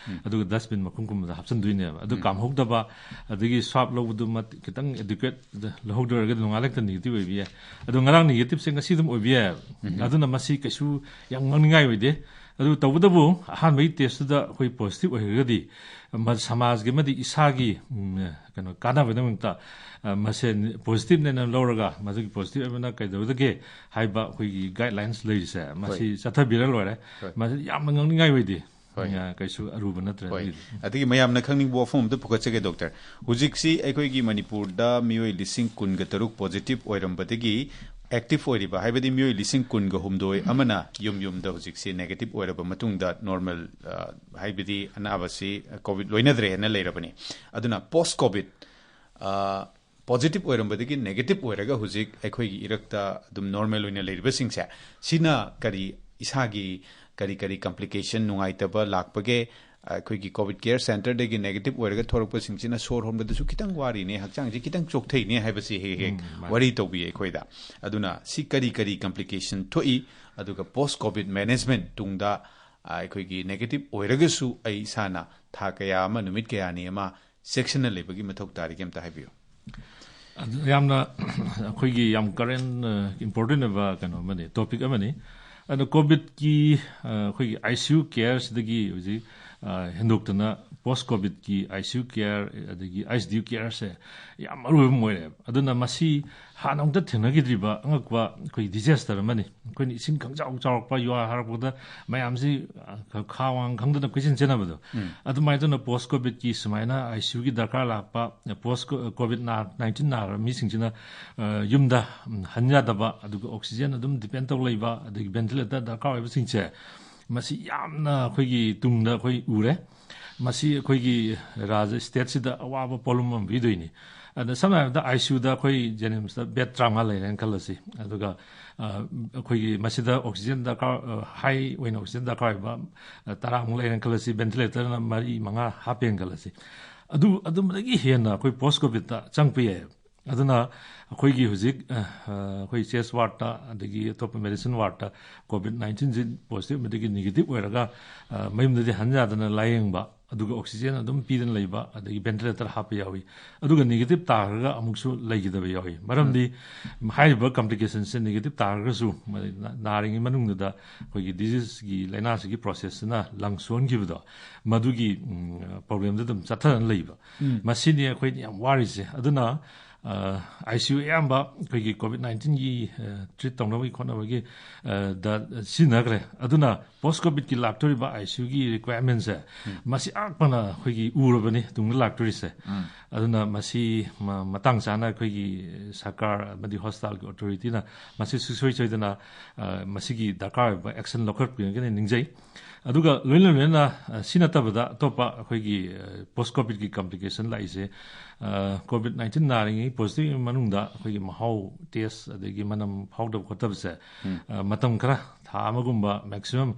ꯑꯗꯨꯒ ꯗꯁꯕꯤꯟ ꯃꯈꯨꯝꯒꯨꯝꯕꯗ ꯍꯥꯞꯆꯤꯟꯗꯣꯏꯅꯦꯕ꯫ ꯑꯗꯨ ꯀꯥꯝꯍꯧꯗꯕ, ꯑꯗꯒꯤ ꯁ꯭ꯋꯥꯞ ꯂꯧꯕꯗꯨ ꯈꯤꯇꯪ ꯑꯦꯗꯨꯀꯦꯠ ꯂꯧꯍꯧꯗ꯭ꯔꯒꯗꯤ ꯅꯣꯡꯉꯥꯜꯂꯛꯇ ꯅꯦꯒꯦꯇꯤꯚ ꯑꯣꯏꯕ ꯌꯥꯏ꯫ ꯑꯗꯣ ꯉꯔꯥꯡ ꯅꯦꯒꯦꯇꯤꯚꯁꯦ ꯉꯁꯤ ꯑꯗꯨꯝ ꯑꯣꯏꯕ ꯌꯥꯏꯑꯕ꯫ ꯑꯗꯨꯅ ꯃꯁꯤ ꯀꯩꯁꯨ ꯌꯥꯝ ꯉꯛꯅꯤꯡꯉꯥꯏ ꯑꯣꯏꯗꯦ꯫ ꯑꯗꯨ ꯇꯧꯕꯇꯕꯨ ꯑꯍꯥꯟꯕꯒꯤ ꯇꯦꯁꯇꯨꯗ ꯑꯩꯈꯣꯏ ꯄꯣꯖꯤꯇꯤꯚ ꯑꯣꯏꯔꯒꯗꯤ, ꯃ-, ꯁꯃꯥꯖꯒꯤ ꯑꯃꯗꯤ ꯏꯁꯥꯒꯤ, ꯎꯝ, ꯀꯩꯅꯣ, ꯀꯥꯟꯅꯕꯒꯤꯗꯃꯛꯇ, ꯑ, ꯃꯁꯦ ꯄꯣꯖꯤꯇꯤꯚꯅꯦꯅ ꯂꯧꯔꯒ ꯃꯗꯨꯒꯤ ꯄꯣꯖꯤꯇꯤꯚ ꯑꯣꯏꯕꯅ ꯀꯩꯗꯧꯒꯗꯒꯦ ꯍꯥꯏꯕ ꯑꯩꯈꯣꯏꯒꯤ ꯒꯥꯏꯗꯂꯥꯏꯟꯁ ꯂꯩꯔꯤꯁꯦ, ꯃꯁꯤ ꯍꯣꯏ꯫ ꯆꯠꯊꯕꯤꯔ ꯂꯣꯏꯔꯦ꯫ ꯍꯣꯏ꯫ ꯃꯁꯤ ꯌꯥꯝꯅ ꯉꯛꯅꯤꯡꯉꯥꯏ ꯑꯣꯏꯗꯦ꯫ ꯍꯣꯏ꯫ ꯑ, ꯀꯩꯁꯨ ꯑꯔꯨꯕ ꯅꯠꯇ꯭ꯔꯦ ꯍꯣꯏ꯫ ꯑꯗꯨꯒꯤꯗꯤ꯫ ꯑꯗꯒꯤ ꯃꯌꯥꯝꯅ ꯈꯪꯅꯤꯡꯕ ꯋꯥꯐꯝ ꯑꯝꯇ ꯄꯨꯈꯠꯆꯒꯦ, ꯗꯣꯛꯇꯔ꯫ ꯍꯧꯖꯤꯛꯁꯤ ꯑꯩꯈꯣꯏꯒꯤ ꯃꯅꯤꯄꯨꯔꯗ ꯃꯤꯑꯣꯏ ꯂꯤꯁꯤꯡ ꯀꯨꯟꯒ ꯇꯔꯨꯛ ꯄꯣꯖꯤꯇꯤꯚ ꯑꯣꯏꯔꯝꯕꯗꯒꯤ ꯑꯦꯛꯇꯤꯚ ꯑꯣꯏꯔꯤꯕ, ꯍꯥꯏꯕꯗꯤ ꯃꯤꯑꯣꯏ ꯂꯤꯁꯤꯡ ꯀꯨꯟꯒ ꯍꯨꯝꯗꯣꯏ ꯑꯃꯅ ꯌꯨꯝ ꯌꯨꯝꯗ ꯍꯧꯖꯤꯛꯁꯤ ꯅꯦꯒꯦꯇꯤꯚ ꯑꯣꯏꯔꯕ ꯃꯇꯨꯡꯗ ꯅꯣꯔꯃꯦꯜ, ꯑ, ꯍꯥꯏꯕꯗꯤ ꯑꯅꯥꯕꯁꯤ ꯀꯣꯚꯤꯗ ꯂꯣꯏꯅꯗ꯭ꯔꯦ ꯍꯥꯏꯅ ꯂꯩꯔꯕꯅꯤ꯫ ꯑꯗꯨꯅ ꯄꯣꯁ ꯀꯣꯚꯤꯗ, ꯑ, ꯄꯣꯖꯤꯇꯤꯚ ꯑꯣꯏꯔꯝꯕꯗꯒꯤ ꯅꯦꯒꯦꯇꯤꯚ ꯑꯣꯏꯔꯒ ꯍꯧꯖꯤꯛ ꯑꯩꯈꯣꯏꯒꯤ ꯏꯔꯛꯇ ꯑꯗꯨꯝ ꯅꯣꯔꯃꯦꯜ ꯑꯣꯏꯅ ꯂꯩꯔꯤꯕꯁꯤꯡꯁꯦ, ꯁꯤꯅ ꯀꯔꯤ, ꯏꯁꯥꯒꯤ ꯀꯔꯤ ꯀꯔꯤ ꯀꯝꯄ꯭ꯂꯤꯀꯦꯁꯟ, ꯅꯨꯡꯉꯥꯏꯇꯕ ꯂꯥꯛꯄꯒꯦ? ꯑꯩꯈꯣꯏꯒꯤ ꯀꯣꯚꯤꯗ ꯀꯦꯌꯔ ꯁꯦꯟꯇꯔꯗꯒꯤ ꯅꯦꯒꯦꯇꯤꯚ ꯑꯣꯏꯔꯒ ꯊꯣꯔꯛꯄꯁꯤꯡꯁꯤꯅ ꯁꯣꯔ ꯍꯣꯟꯕꯗꯁꯨ ꯈꯤꯇꯪ ꯋꯥꯔꯤꯅꯦ, ꯍꯛꯆꯥꯡꯁꯤ ꯈꯤꯇꯪ ꯆꯣꯛꯊꯩꯅꯦ ꯍꯥꯏꯕꯁꯤ ꯍꯦꯛ ꯍꯦꯛ ꯎꯝ, ꯃꯥꯅꯤ꯫ ꯋꯥꯔꯤ ꯇꯧꯕꯤ ꯑꯩꯈꯣꯏꯗ꯫ ꯑꯗꯨꯅ ꯁꯤ ꯀꯔꯤ ꯀꯔꯤ ꯀꯝꯄ꯭ꯂꯤꯀꯦꯁꯟ ꯊꯣꯛꯏ, ꯑꯗꯨꯒ ꯄꯣꯁ ꯀꯣꯚꯤꯗ ꯃꯦꯅꯦꯖꯃꯦꯟ ꯇꯨꯡꯗ, ꯑ, ꯑꯩꯈꯣꯏꯒꯤ ꯅꯦꯒꯦꯇꯤꯚ ꯑꯣꯏꯔꯒꯁꯨ ꯑꯩ ꯏꯁꯥꯅ ꯊꯥ ꯀꯌꯥ ꯑꯃ, ꯅꯨꯃꯤꯠ ꯀꯌꯥꯅꯤ ꯑꯃ ꯆꯦꯛꯁꯤꯟꯅ ꯂꯩꯕꯒꯤ ꯃꯊꯧ ꯇꯥꯔꯤꯒꯦ ꯑꯝꯇ ꯍꯥꯏꯕꯤꯌꯨ꯫ ꯑꯗꯨ ꯌꯥꯝꯅ ꯑꯩꯈꯣꯏꯒꯤ ꯌꯥꯝ ꯀꯔꯦꯟ, ꯑ, ꯏꯝꯄꯣꯔꯇꯦꯟ ꯑꯣꯏꯕ ꯀꯩꯅꯣ ꯑꯃꯅꯤ, ꯇꯣꯄꯤꯛ ꯑꯃꯅꯤ꯫ ꯑꯗꯣ ꯀꯣꯚꯤꯗꯀꯤ, ꯑ, ꯑꯩꯈꯣꯏꯒꯤ ꯑꯥꯏ ꯁꯤ ꯌꯨ ꯀꯦꯌꯔꯁꯤꯗꯒꯤ ꯍꯧꯖꯤꯛ, ꯑ, ꯍꯦꯟꯗꯣꯛꯇꯅ ꯄꯣꯁ ꯀꯣꯚꯤꯗꯀꯤ ꯑꯥꯏ ꯁꯤ ꯌꯨ ꯀꯦꯌꯔ ꯑꯗꯒꯤ ꯑꯥꯏ ꯁꯤ ꯗꯤ ꯌꯨ ꯀꯦꯌꯔꯁꯦ ꯌꯥꯝ ꯃꯔꯨ ꯑꯣꯏꯕ ꯑꯃ ꯑꯣꯏꯔꯦꯕ꯫ ꯑꯗꯨꯅ ꯃꯁꯤ ꯍꯥꯟꯅ ꯑꯃꯨꯛꯇ ꯊꯦꯡꯅꯈꯤꯗ꯭ꯔꯤꯕ ꯑꯉꯛꯄ ꯑꯩꯈꯣꯏ ꯗꯤꯖꯥꯁꯇꯔ ꯑꯃꯅꯤ꯫ ꯑꯩꯈꯣꯏꯅ ꯏꯁꯤꯡ ꯈꯪꯆꯥꯎ ꯆꯥꯎꯔꯛꯄ, ꯌꯨꯍꯥꯔ ꯍꯥꯔꯛꯄꯗ ꯃꯌꯥꯝꯁꯤ, ꯑ, ꯈ-, ꯈꯥ ꯋꯥꯡ ꯈꯪꯗꯅ ꯀꯣꯏꯆꯦꯟ ꯆꯦꯟꯅꯕꯗꯣ꯫ ꯎꯝ꯫ ꯑꯗꯨꯃꯥꯏꯅ ꯇꯧꯅ ꯄꯣꯁ ꯀꯣꯚꯤꯗꯀꯤ ꯁꯨꯃꯥꯏꯅ ꯑꯥꯏ ꯁꯤ ꯌꯨꯒꯤ ꯗꯔꯀꯥꯔ ꯂꯥꯛꯄ, ꯄꯣꯁ ꯀꯣ-, ꯀꯣꯚꯤꯗ ꯅꯥ-, ꯅꯥꯏꯟꯇꯤꯟ ꯅꯥꯔꯕ ꯃꯤꯁꯤꯡꯁꯤꯅ, ꯑ, ꯌꯨꯝꯗ, ꯎꯝ, ꯍꯟ ꯌꯥꯗꯕ, ꯑꯗꯨꯒ ꯑꯣꯛꯁꯤꯖꯦꯟ ꯑꯗꯨꯝ ꯗꯤꯄꯦꯟ ꯇꯧ ꯂꯩꯕ, ꯑꯗꯒꯤ ꯚꯦꯟꯇꯤꯂꯦꯇꯔ ꯗꯔꯀꯥꯔ ꯑꯣꯏꯕꯁꯤꯡꯁꯦ, ꯃꯁꯤ ꯌꯥꯝꯅ ꯑꯩꯈꯣꯏꯒꯤ ꯇꯨꯡꯗ ꯑꯩꯈꯣꯏ ꯎꯔꯦ꯫ ꯃꯁꯤ ꯑꯩꯈꯣꯏꯒꯤ ꯔꯥꯖ꯭ꯌ, ꯁ꯭ꯇꯦꯠꯁꯤꯗ ꯑꯋꯥꯕ ꯄꯣꯠꯂꯨꯝ ꯑꯃ ꯄꯤꯗꯣꯏꯅꯤ꯫ ꯑꯗ ꯁꯝꯅ ꯍꯥꯏꯔꯕꯗ, ꯑꯥꯏ ꯁꯤ ꯌꯨꯗ ꯑꯩꯈꯣꯏ ꯖꯦꯅꯤꯝꯁꯇ ꯕꯦꯗ ꯇꯔꯥꯃꯉꯥ ꯂꯩꯔꯦꯅ ꯈꯜꯂꯁꯤ꯫ ꯑꯗꯨꯒ, ꯑ, ꯑꯩꯈꯣꯏꯒꯤ ꯃꯁꯤꯗ ꯑꯣꯛꯁꯤꯖꯦꯟ ꯗꯔꯀꯥꯔ, ꯑ, ꯍꯥꯏ ꯑꯣꯏꯅ ꯑꯣꯛꯁꯤꯖꯦꯟ ꯗꯔꯀꯥꯔ ꯑꯣꯏꯕ, ꯑ, ꯇꯔꯥꯃꯨꯛ ꯂꯩꯔꯦꯅ ꯈꯜꯂꯁꯤ, ꯚꯦꯟꯇꯤꯂꯦꯇꯔꯅ ꯃꯔꯤ ꯃꯉꯥ ꯍꯥꯞꯄꯦꯅ ꯈꯜꯂꯁꯤ꯫ ꯑꯗꯨ, ꯑꯗꯨꯝꯕꯗꯒꯤ ꯍꯦꯟꯅ ꯑꯩꯈꯣꯏ ꯄꯣꯁ ꯀꯣꯚꯤꯗꯇ ꯆꯪꯉꯛꯄ ꯌꯥꯏꯑꯕ꯫ ꯑꯗꯨꯅ ꯑꯩꯈꯣꯏꯒꯤ ꯍꯧꯖꯤꯛ ꯑ, ꯑ, ꯑꯩꯈꯣꯏ ꯆꯦꯁ ꯋꯥꯔꯗꯇ, ꯑꯗꯒꯤ ꯑꯇꯣꯞꯄ ꯃꯦꯗꯤꯁꯤꯟ ꯋꯥꯔꯗꯇ ꯀꯣꯚꯤꯗ ꯅꯥꯏꯟꯇꯤꯟꯁꯤ ꯄꯣꯖꯤꯇꯤꯚ ꯑꯗꯒꯤ ꯅꯦꯒꯦꯇꯤꯚ ꯑꯣꯏꯔꯒ ꯑ, ꯃꯌꯨꯝꯗꯗꯤ ꯍꯟ ꯌꯥꯗꯅ ꯂꯥꯏꯌꯦꯡꯕ, ꯑꯗꯨꯒ ꯑꯣꯛꯁꯤꯖꯦꯟ ꯑꯗꯨꯝ ꯄꯤꯗꯅ ꯂꯩꯕ, ꯑꯗꯒꯤ ꯚꯦꯟꯇꯤꯂꯦꯇꯔ ꯍꯥꯞꯄ ꯌꯥꯎꯏ꯫ ꯑꯗꯨꯒ ꯅꯦꯒꯦꯇꯤꯚ ꯇꯥꯈ꯭ꯔꯒ ꯑꯃꯨꯛꯁꯨ ꯂꯩꯈꯤꯗꯕ ꯌꯥꯎꯏ꯫ ꯃꯔꯝꯗꯤ ꯍꯥꯏꯔꯤꯕ ꯀꯝꯄ꯭ꯂꯤꯀꯦꯁꯟꯁꯦ ꯅꯦꯒꯦꯇꯤꯚ ꯇꯥꯈ꯭ꯔꯒꯁꯨ, ꯃ-, ꯅꯥ-, ꯅꯥꯔꯤꯉꯩ ꯃꯅꯨꯡꯗꯨꯗ ꯑꯩꯈꯣꯏꯒꯤ ꯗꯤꯖꯤꯁꯀꯤ ꯂꯥꯏꯅꯥꯁꯤꯒꯤ ꯄ꯭ꯔꯣꯁꯦꯁꯁꯤꯅ ꯂꯪ ꯁꯣꯟꯈꯤꯕꯗꯣ, ꯃꯗꯨꯒꯤ ꯎꯝ, ꯄ꯭ꯔꯣꯕ꯭ꯂꯦꯝꯗꯨ ꯑꯗꯨꯝ ꯆꯠꯊꯗꯅ ꯂꯩꯕ꯫ ꯃꯁꯤꯅꯤ ꯑꯩꯈꯣꯏꯅ ꯌꯥꯝ ꯋꯥꯔꯤꯁꯦ꯫ ꯑꯗꯨꯅ ꯑꯥꯏ ꯁꯤ ꯌꯨ ꯑꯌꯥꯝꯕ ꯑꯩꯈꯣꯏꯒꯤ ꯀꯣꯚꯤꯗ ꯅꯥꯏꯟꯇꯤꯟꯒꯤ ꯇ꯭ꯔꯤꯠ ꯇꯧꯅꯕꯒꯤ ꯈꯣꯠꯅꯕꯒꯤ ꯑ, ꯗ ꯁꯤꯖꯤꯟꯅꯈ꯭ꯔꯦ꯫ ꯑꯗꯨꯅ ꯄꯣꯁ ꯀꯣꯚꯤꯗꯀꯤ ꯂꯥꯛꯇꯧꯔꯤꯕ ꯑꯥꯏ ꯁꯤ ꯌꯨꯒꯤ ꯔꯤꯀ꯭ꯋꯥꯌꯔꯃꯦꯟꯁꯦ ꯃꯁꯤ ꯑꯥꯛꯄꯅ ꯑꯩꯈꯣꯏꯒꯤ ꯎꯔꯕꯅꯤ ꯇꯨꯡꯗ ꯂꯥꯛꯇꯣꯔꯤꯁꯦ꯫ ꯑꯗꯨꯅ ꯃꯁꯤ ꯃ-, ꯃꯇꯥꯡ ꯆꯥꯅ ꯑꯩꯈꯣꯏꯒꯤ ꯁꯔꯀꯥꯔ ꯑꯃꯗꯤ ꯍꯣꯁꯄꯤꯇꯥꯜꯒꯤ ꯑꯣꯊꯣꯔꯤꯇꯤꯅ ꯃꯁꯤ ꯁꯨꯡꯁꯣꯏ ꯁꯣꯏꯗꯅ ꯑ, ꯃꯁꯤꯒꯤ ꯗꯔꯀꯥꯔ ꯑꯣꯏꯕ ꯑꯦꯛꯁꯟ ꯂꯧꯈꯠꯄꯤꯔꯒꯅꯤ ꯅꯤꯡꯖꯩ꯫ ꯑꯗꯨꯒ ꯂꯣꯏꯅ ꯂꯣꯏꯅꯅ ꯑ, ꯁꯤ ꯅꯠꯇꯕꯗ ꯑꯇꯣꯞꯄ ꯑꯩꯈꯣꯏꯒꯤ ꯄꯣꯁ ꯀꯣꯚꯤꯗꯀꯤ ꯀꯝꯄ꯭ꯂꯤꯀꯦꯁꯟ ꯂꯥꯛꯏꯁꯦ, ꯀꯣꯚꯤꯗ ꯅꯥꯏꯟꯇꯤꯟ ꯅꯥꯔꯤꯉꯩ ꯄꯣꯖꯤꯇꯤꯚ ꯃꯅꯨꯡꯗ ꯑꯩꯈꯣꯏꯒꯤ ꯃꯍꯥꯎ ꯇꯦꯁ ꯑꯗꯒꯤ ꯃꯅꯝ ꯐꯥꯎꯗꯕ ꯈꯣꯠꯇꯕꯁꯦ ꯑ, ꯃꯇꯝ ꯈꯔ, ꯊꯥ ꯑꯃꯒꯨꯝꯕ ꯃꯦꯛꯁꯤꯃꯝ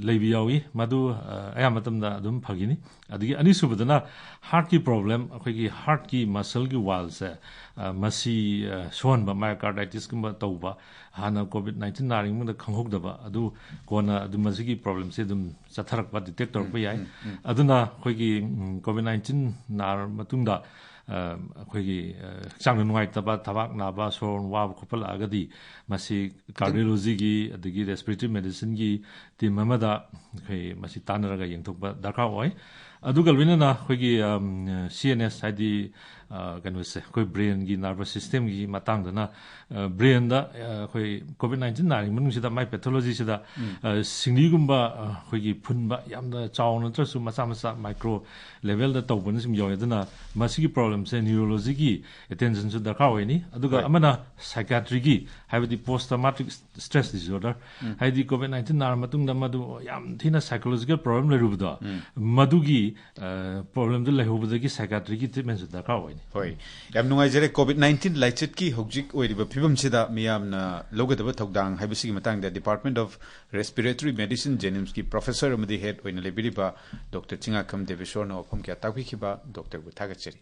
ꯂꯩꯕ ꯌꯥꯎꯏ꯫ ꯃꯗꯨ ꯑ, ꯑꯌꯥꯝꯕ ꯃꯇꯝꯗ ꯑꯗꯨꯝ ꯐꯈꯤꯅꯤ꯫ ꯑꯗꯒꯤ ꯑꯅꯤꯁꯨꯕꯗꯅ ꯍꯥꯔꯠꯀꯤ ꯄ꯭ꯔꯣꯕ꯭ꯂꯦꯝ, ꯑꯩꯈꯣꯏꯒꯤ ꯍꯥꯔꯠꯀꯤ ꯃꯁꯜꯒꯤ ꯋꯥꯜꯁꯦ ꯑ, ꯃꯁꯤ ꯑ, ꯁꯣꯟꯕ, ꯃꯥꯏꯀꯥꯔꯗꯥꯏꯇꯤꯁꯀꯨꯝꯕ ꯇꯧꯕ, ꯍꯥꯟꯅ ꯀꯣꯚꯤꯗ ꯅꯥꯏꯟꯇꯤꯟ ꯅꯥꯔꯤꯉꯩꯗ ꯈꯪꯍꯧꯗꯕ ꯑꯗꯨ ꯀꯣꯟꯅ ꯑꯗꯨꯝ ꯃꯁꯤꯒꯤ ꯄ꯭ꯔꯣꯕ꯭ꯂꯦꯝꯁꯦ ꯑꯗꯨꯝ ꯆꯠꯊꯔꯛꯄ, ꯗꯤꯇꯦꯛ ꯇꯧꯔꯛꯄ ꯌꯥꯏ꯫ ꯑꯗꯨꯅ ꯑꯩꯈꯣꯏꯒꯤ ꯎꯝ, ꯀꯣꯚꯤꯗ ꯅꯥꯏꯟꯇꯤꯟ ꯅꯥꯔ ꯃꯇꯨꯡꯗ ꯑ, ꯑꯩꯈꯣꯏꯒꯤ ꯑ, ꯍꯛꯆꯥꯡꯗ ꯅꯨꯡꯉꯥꯏꯇꯕ, ꯊꯕꯥꯛ ꯅꯥꯕ, ꯁꯣꯔ ꯍꯣꯟ ꯋꯥꯕ ꯈꯣꯠꯄ ꯂꯥꯛꯑꯒꯗꯤ ꯃꯁꯤ ꯀꯥꯔꯗꯤꯌꯣꯂꯣꯖꯤꯒꯤ ꯑꯗꯒꯤ ꯔꯦꯁꯄꯤꯔꯦꯇꯔꯤ ꯃꯦꯗꯤꯁꯤꯟꯒꯤ ꯇꯤꯝ ꯑꯃꯗ ꯑꯩꯈꯣꯏ ꯃꯁꯤ ꯇꯥꯟꯅꯔꯒ ꯌꯦꯡꯊꯣꯛꯄ ꯗꯔꯀꯥꯔ ꯑꯣꯏ꯫ ꯑꯗꯨꯒ ꯂꯣꯏꯅꯅ ꯑꯩꯈꯣꯏꯒꯤ ꯁꯤ ꯑꯦꯟ ꯑꯦꯁ, ꯍꯥꯏꯗꯤ ꯑ, ꯀꯩꯅꯣꯁꯦ, ꯑꯩꯈꯣꯏ ꯕ꯭ꯔꯦꯟꯒꯤ ꯅꯔꯚꯁ ꯁꯤꯁꯇꯦꯝꯒꯤ ꯃꯇꯥꯡꯗꯅ ꯑ, ꯕ꯭ꯔꯦꯟꯗ ꯑ, ꯑꯩꯈꯣꯏ ꯀꯣꯚꯤꯗ ꯅꯥꯏꯟꯇꯤꯟ ꯅꯥꯔꯤꯉꯩ ꯃꯅꯨꯡꯁꯤꯗ ꯃꯥꯏ ꯄꯦꯊꯣꯂꯣꯖꯤꯁꯤꯗ ꯑ, ꯁꯤꯡꯂꯤꯒꯨꯝꯕ ꯑ, ꯑꯩꯈꯣꯏꯒꯤ ꯐꯨꯟꯕ, ꯌꯥꯝꯅ ꯆꯥꯎꯅ ꯅꯠꯇ꯭ꯔꯁꯨ ꯃꯆꯥ ꯃꯆꯥ ꯃꯥꯏꯀ꯭ꯔꯣ ꯂꯦꯚꯦꯜꯗ ꯇꯧꯕꯅ ꯁꯨꯝ ꯌꯥꯎꯋꯦ꯫ ꯑꯗꯨꯅ ꯃꯁꯤꯒꯤ ꯄ꯭ꯔꯣꯕ꯭ꯂꯦꯝꯁꯦ ꯅ꯭ꯌꯨꯔꯣꯂꯣꯖꯤꯒꯤ ꯑꯦꯇꯦꯟꯁꯟꯁꯨ ꯗꯔꯀꯥꯔ ꯑꯣꯏꯅꯤ꯫ ꯑꯗꯨꯒ ꯍꯣꯏ꯫ ꯑꯃꯅ ꯁꯥꯏꯀꯥꯇ꯭ꯔꯤꯒꯤ, ꯍꯥꯏꯕꯗꯤ ꯄꯣꯁ ꯇ꯭ꯔꯣꯃꯥꯇꯤꯛ ꯁ꯭ꯇ꯭ꯔꯦꯁ ꯗꯤꯁꯑꯣꯔꯗꯔ, ꯍꯥꯏꯗꯤ ꯀꯣꯚꯤꯗ ꯅꯥꯏꯟꯇꯤꯟ ꯅꯥꯔ ꯃꯇꯨꯡꯗ ꯃꯗꯨ ꯌꯥꯝ ꯊꯤꯅ ꯁꯥꯏꯀꯣꯂꯣꯖꯤꯀꯦꯜ ꯄ꯭ꯔꯣꯕ꯭ꯂꯦꯝ ꯂꯩꯔꯨꯕꯗꯣ, ꯃꯗꯨꯒꯤ ꯄ꯭ꯔꯣꯕ꯭ꯂꯦꯝꯗꯨ ꯂꯩꯍꯧꯕꯗꯒꯤ ꯁꯥꯏꯀꯥꯇ꯭ꯔꯤꯒꯤ ꯇ꯭ꯔꯤꯠꯃꯦꯟꯁꯨ ꯗꯔꯀꯥꯔ ꯑꯣꯏꯅꯤ꯫ ꯍꯣꯏ, ꯌꯥꯝ ꯅꯨꯡꯉꯥꯏꯖꯔꯦ꯫ ꯀꯣꯚꯤꯗ ꯅꯥꯏꯟꯇꯤꯟ ꯂꯥꯏꯆꯠꯀꯤ ꯍꯧꯖꯤꯛ ꯑꯣꯏꯔꯤꯕ ꯐꯤꯕꯝꯁꯤꯗ ꯃꯤꯌꯥꯝꯅ ꯂꯧꯒꯗꯕ ꯊꯧꯗꯥꯡ ꯍꯥꯏꯕꯁꯤꯒꯤ ꯃꯇꯥꯡꯗ Department of Respiratory Medicine, ꯖꯦꯅꯤꯝꯁꯀꯤ ꯄ꯭ꯔꯣꯐꯦꯁꯔ ꯑꯃꯗꯤ ꯍꯦꯗ ꯑꯣꯏꯅ ꯂꯩꯕꯤꯔꯤꯕ ꯗꯣꯛꯇꯔ ꯆꯤꯡꯉꯥꯈꯝ ꯗꯦꯕꯦꯁꯣꯔꯅ ꯋꯥꯐꯝ ꯀꯌꯥ ꯇꯥꯛꯄꯤꯈꯤꯕ꯫ ꯗꯣꯛꯇꯔꯕꯨ ꯊꯥꯒꯠꯆꯔꯤ꯫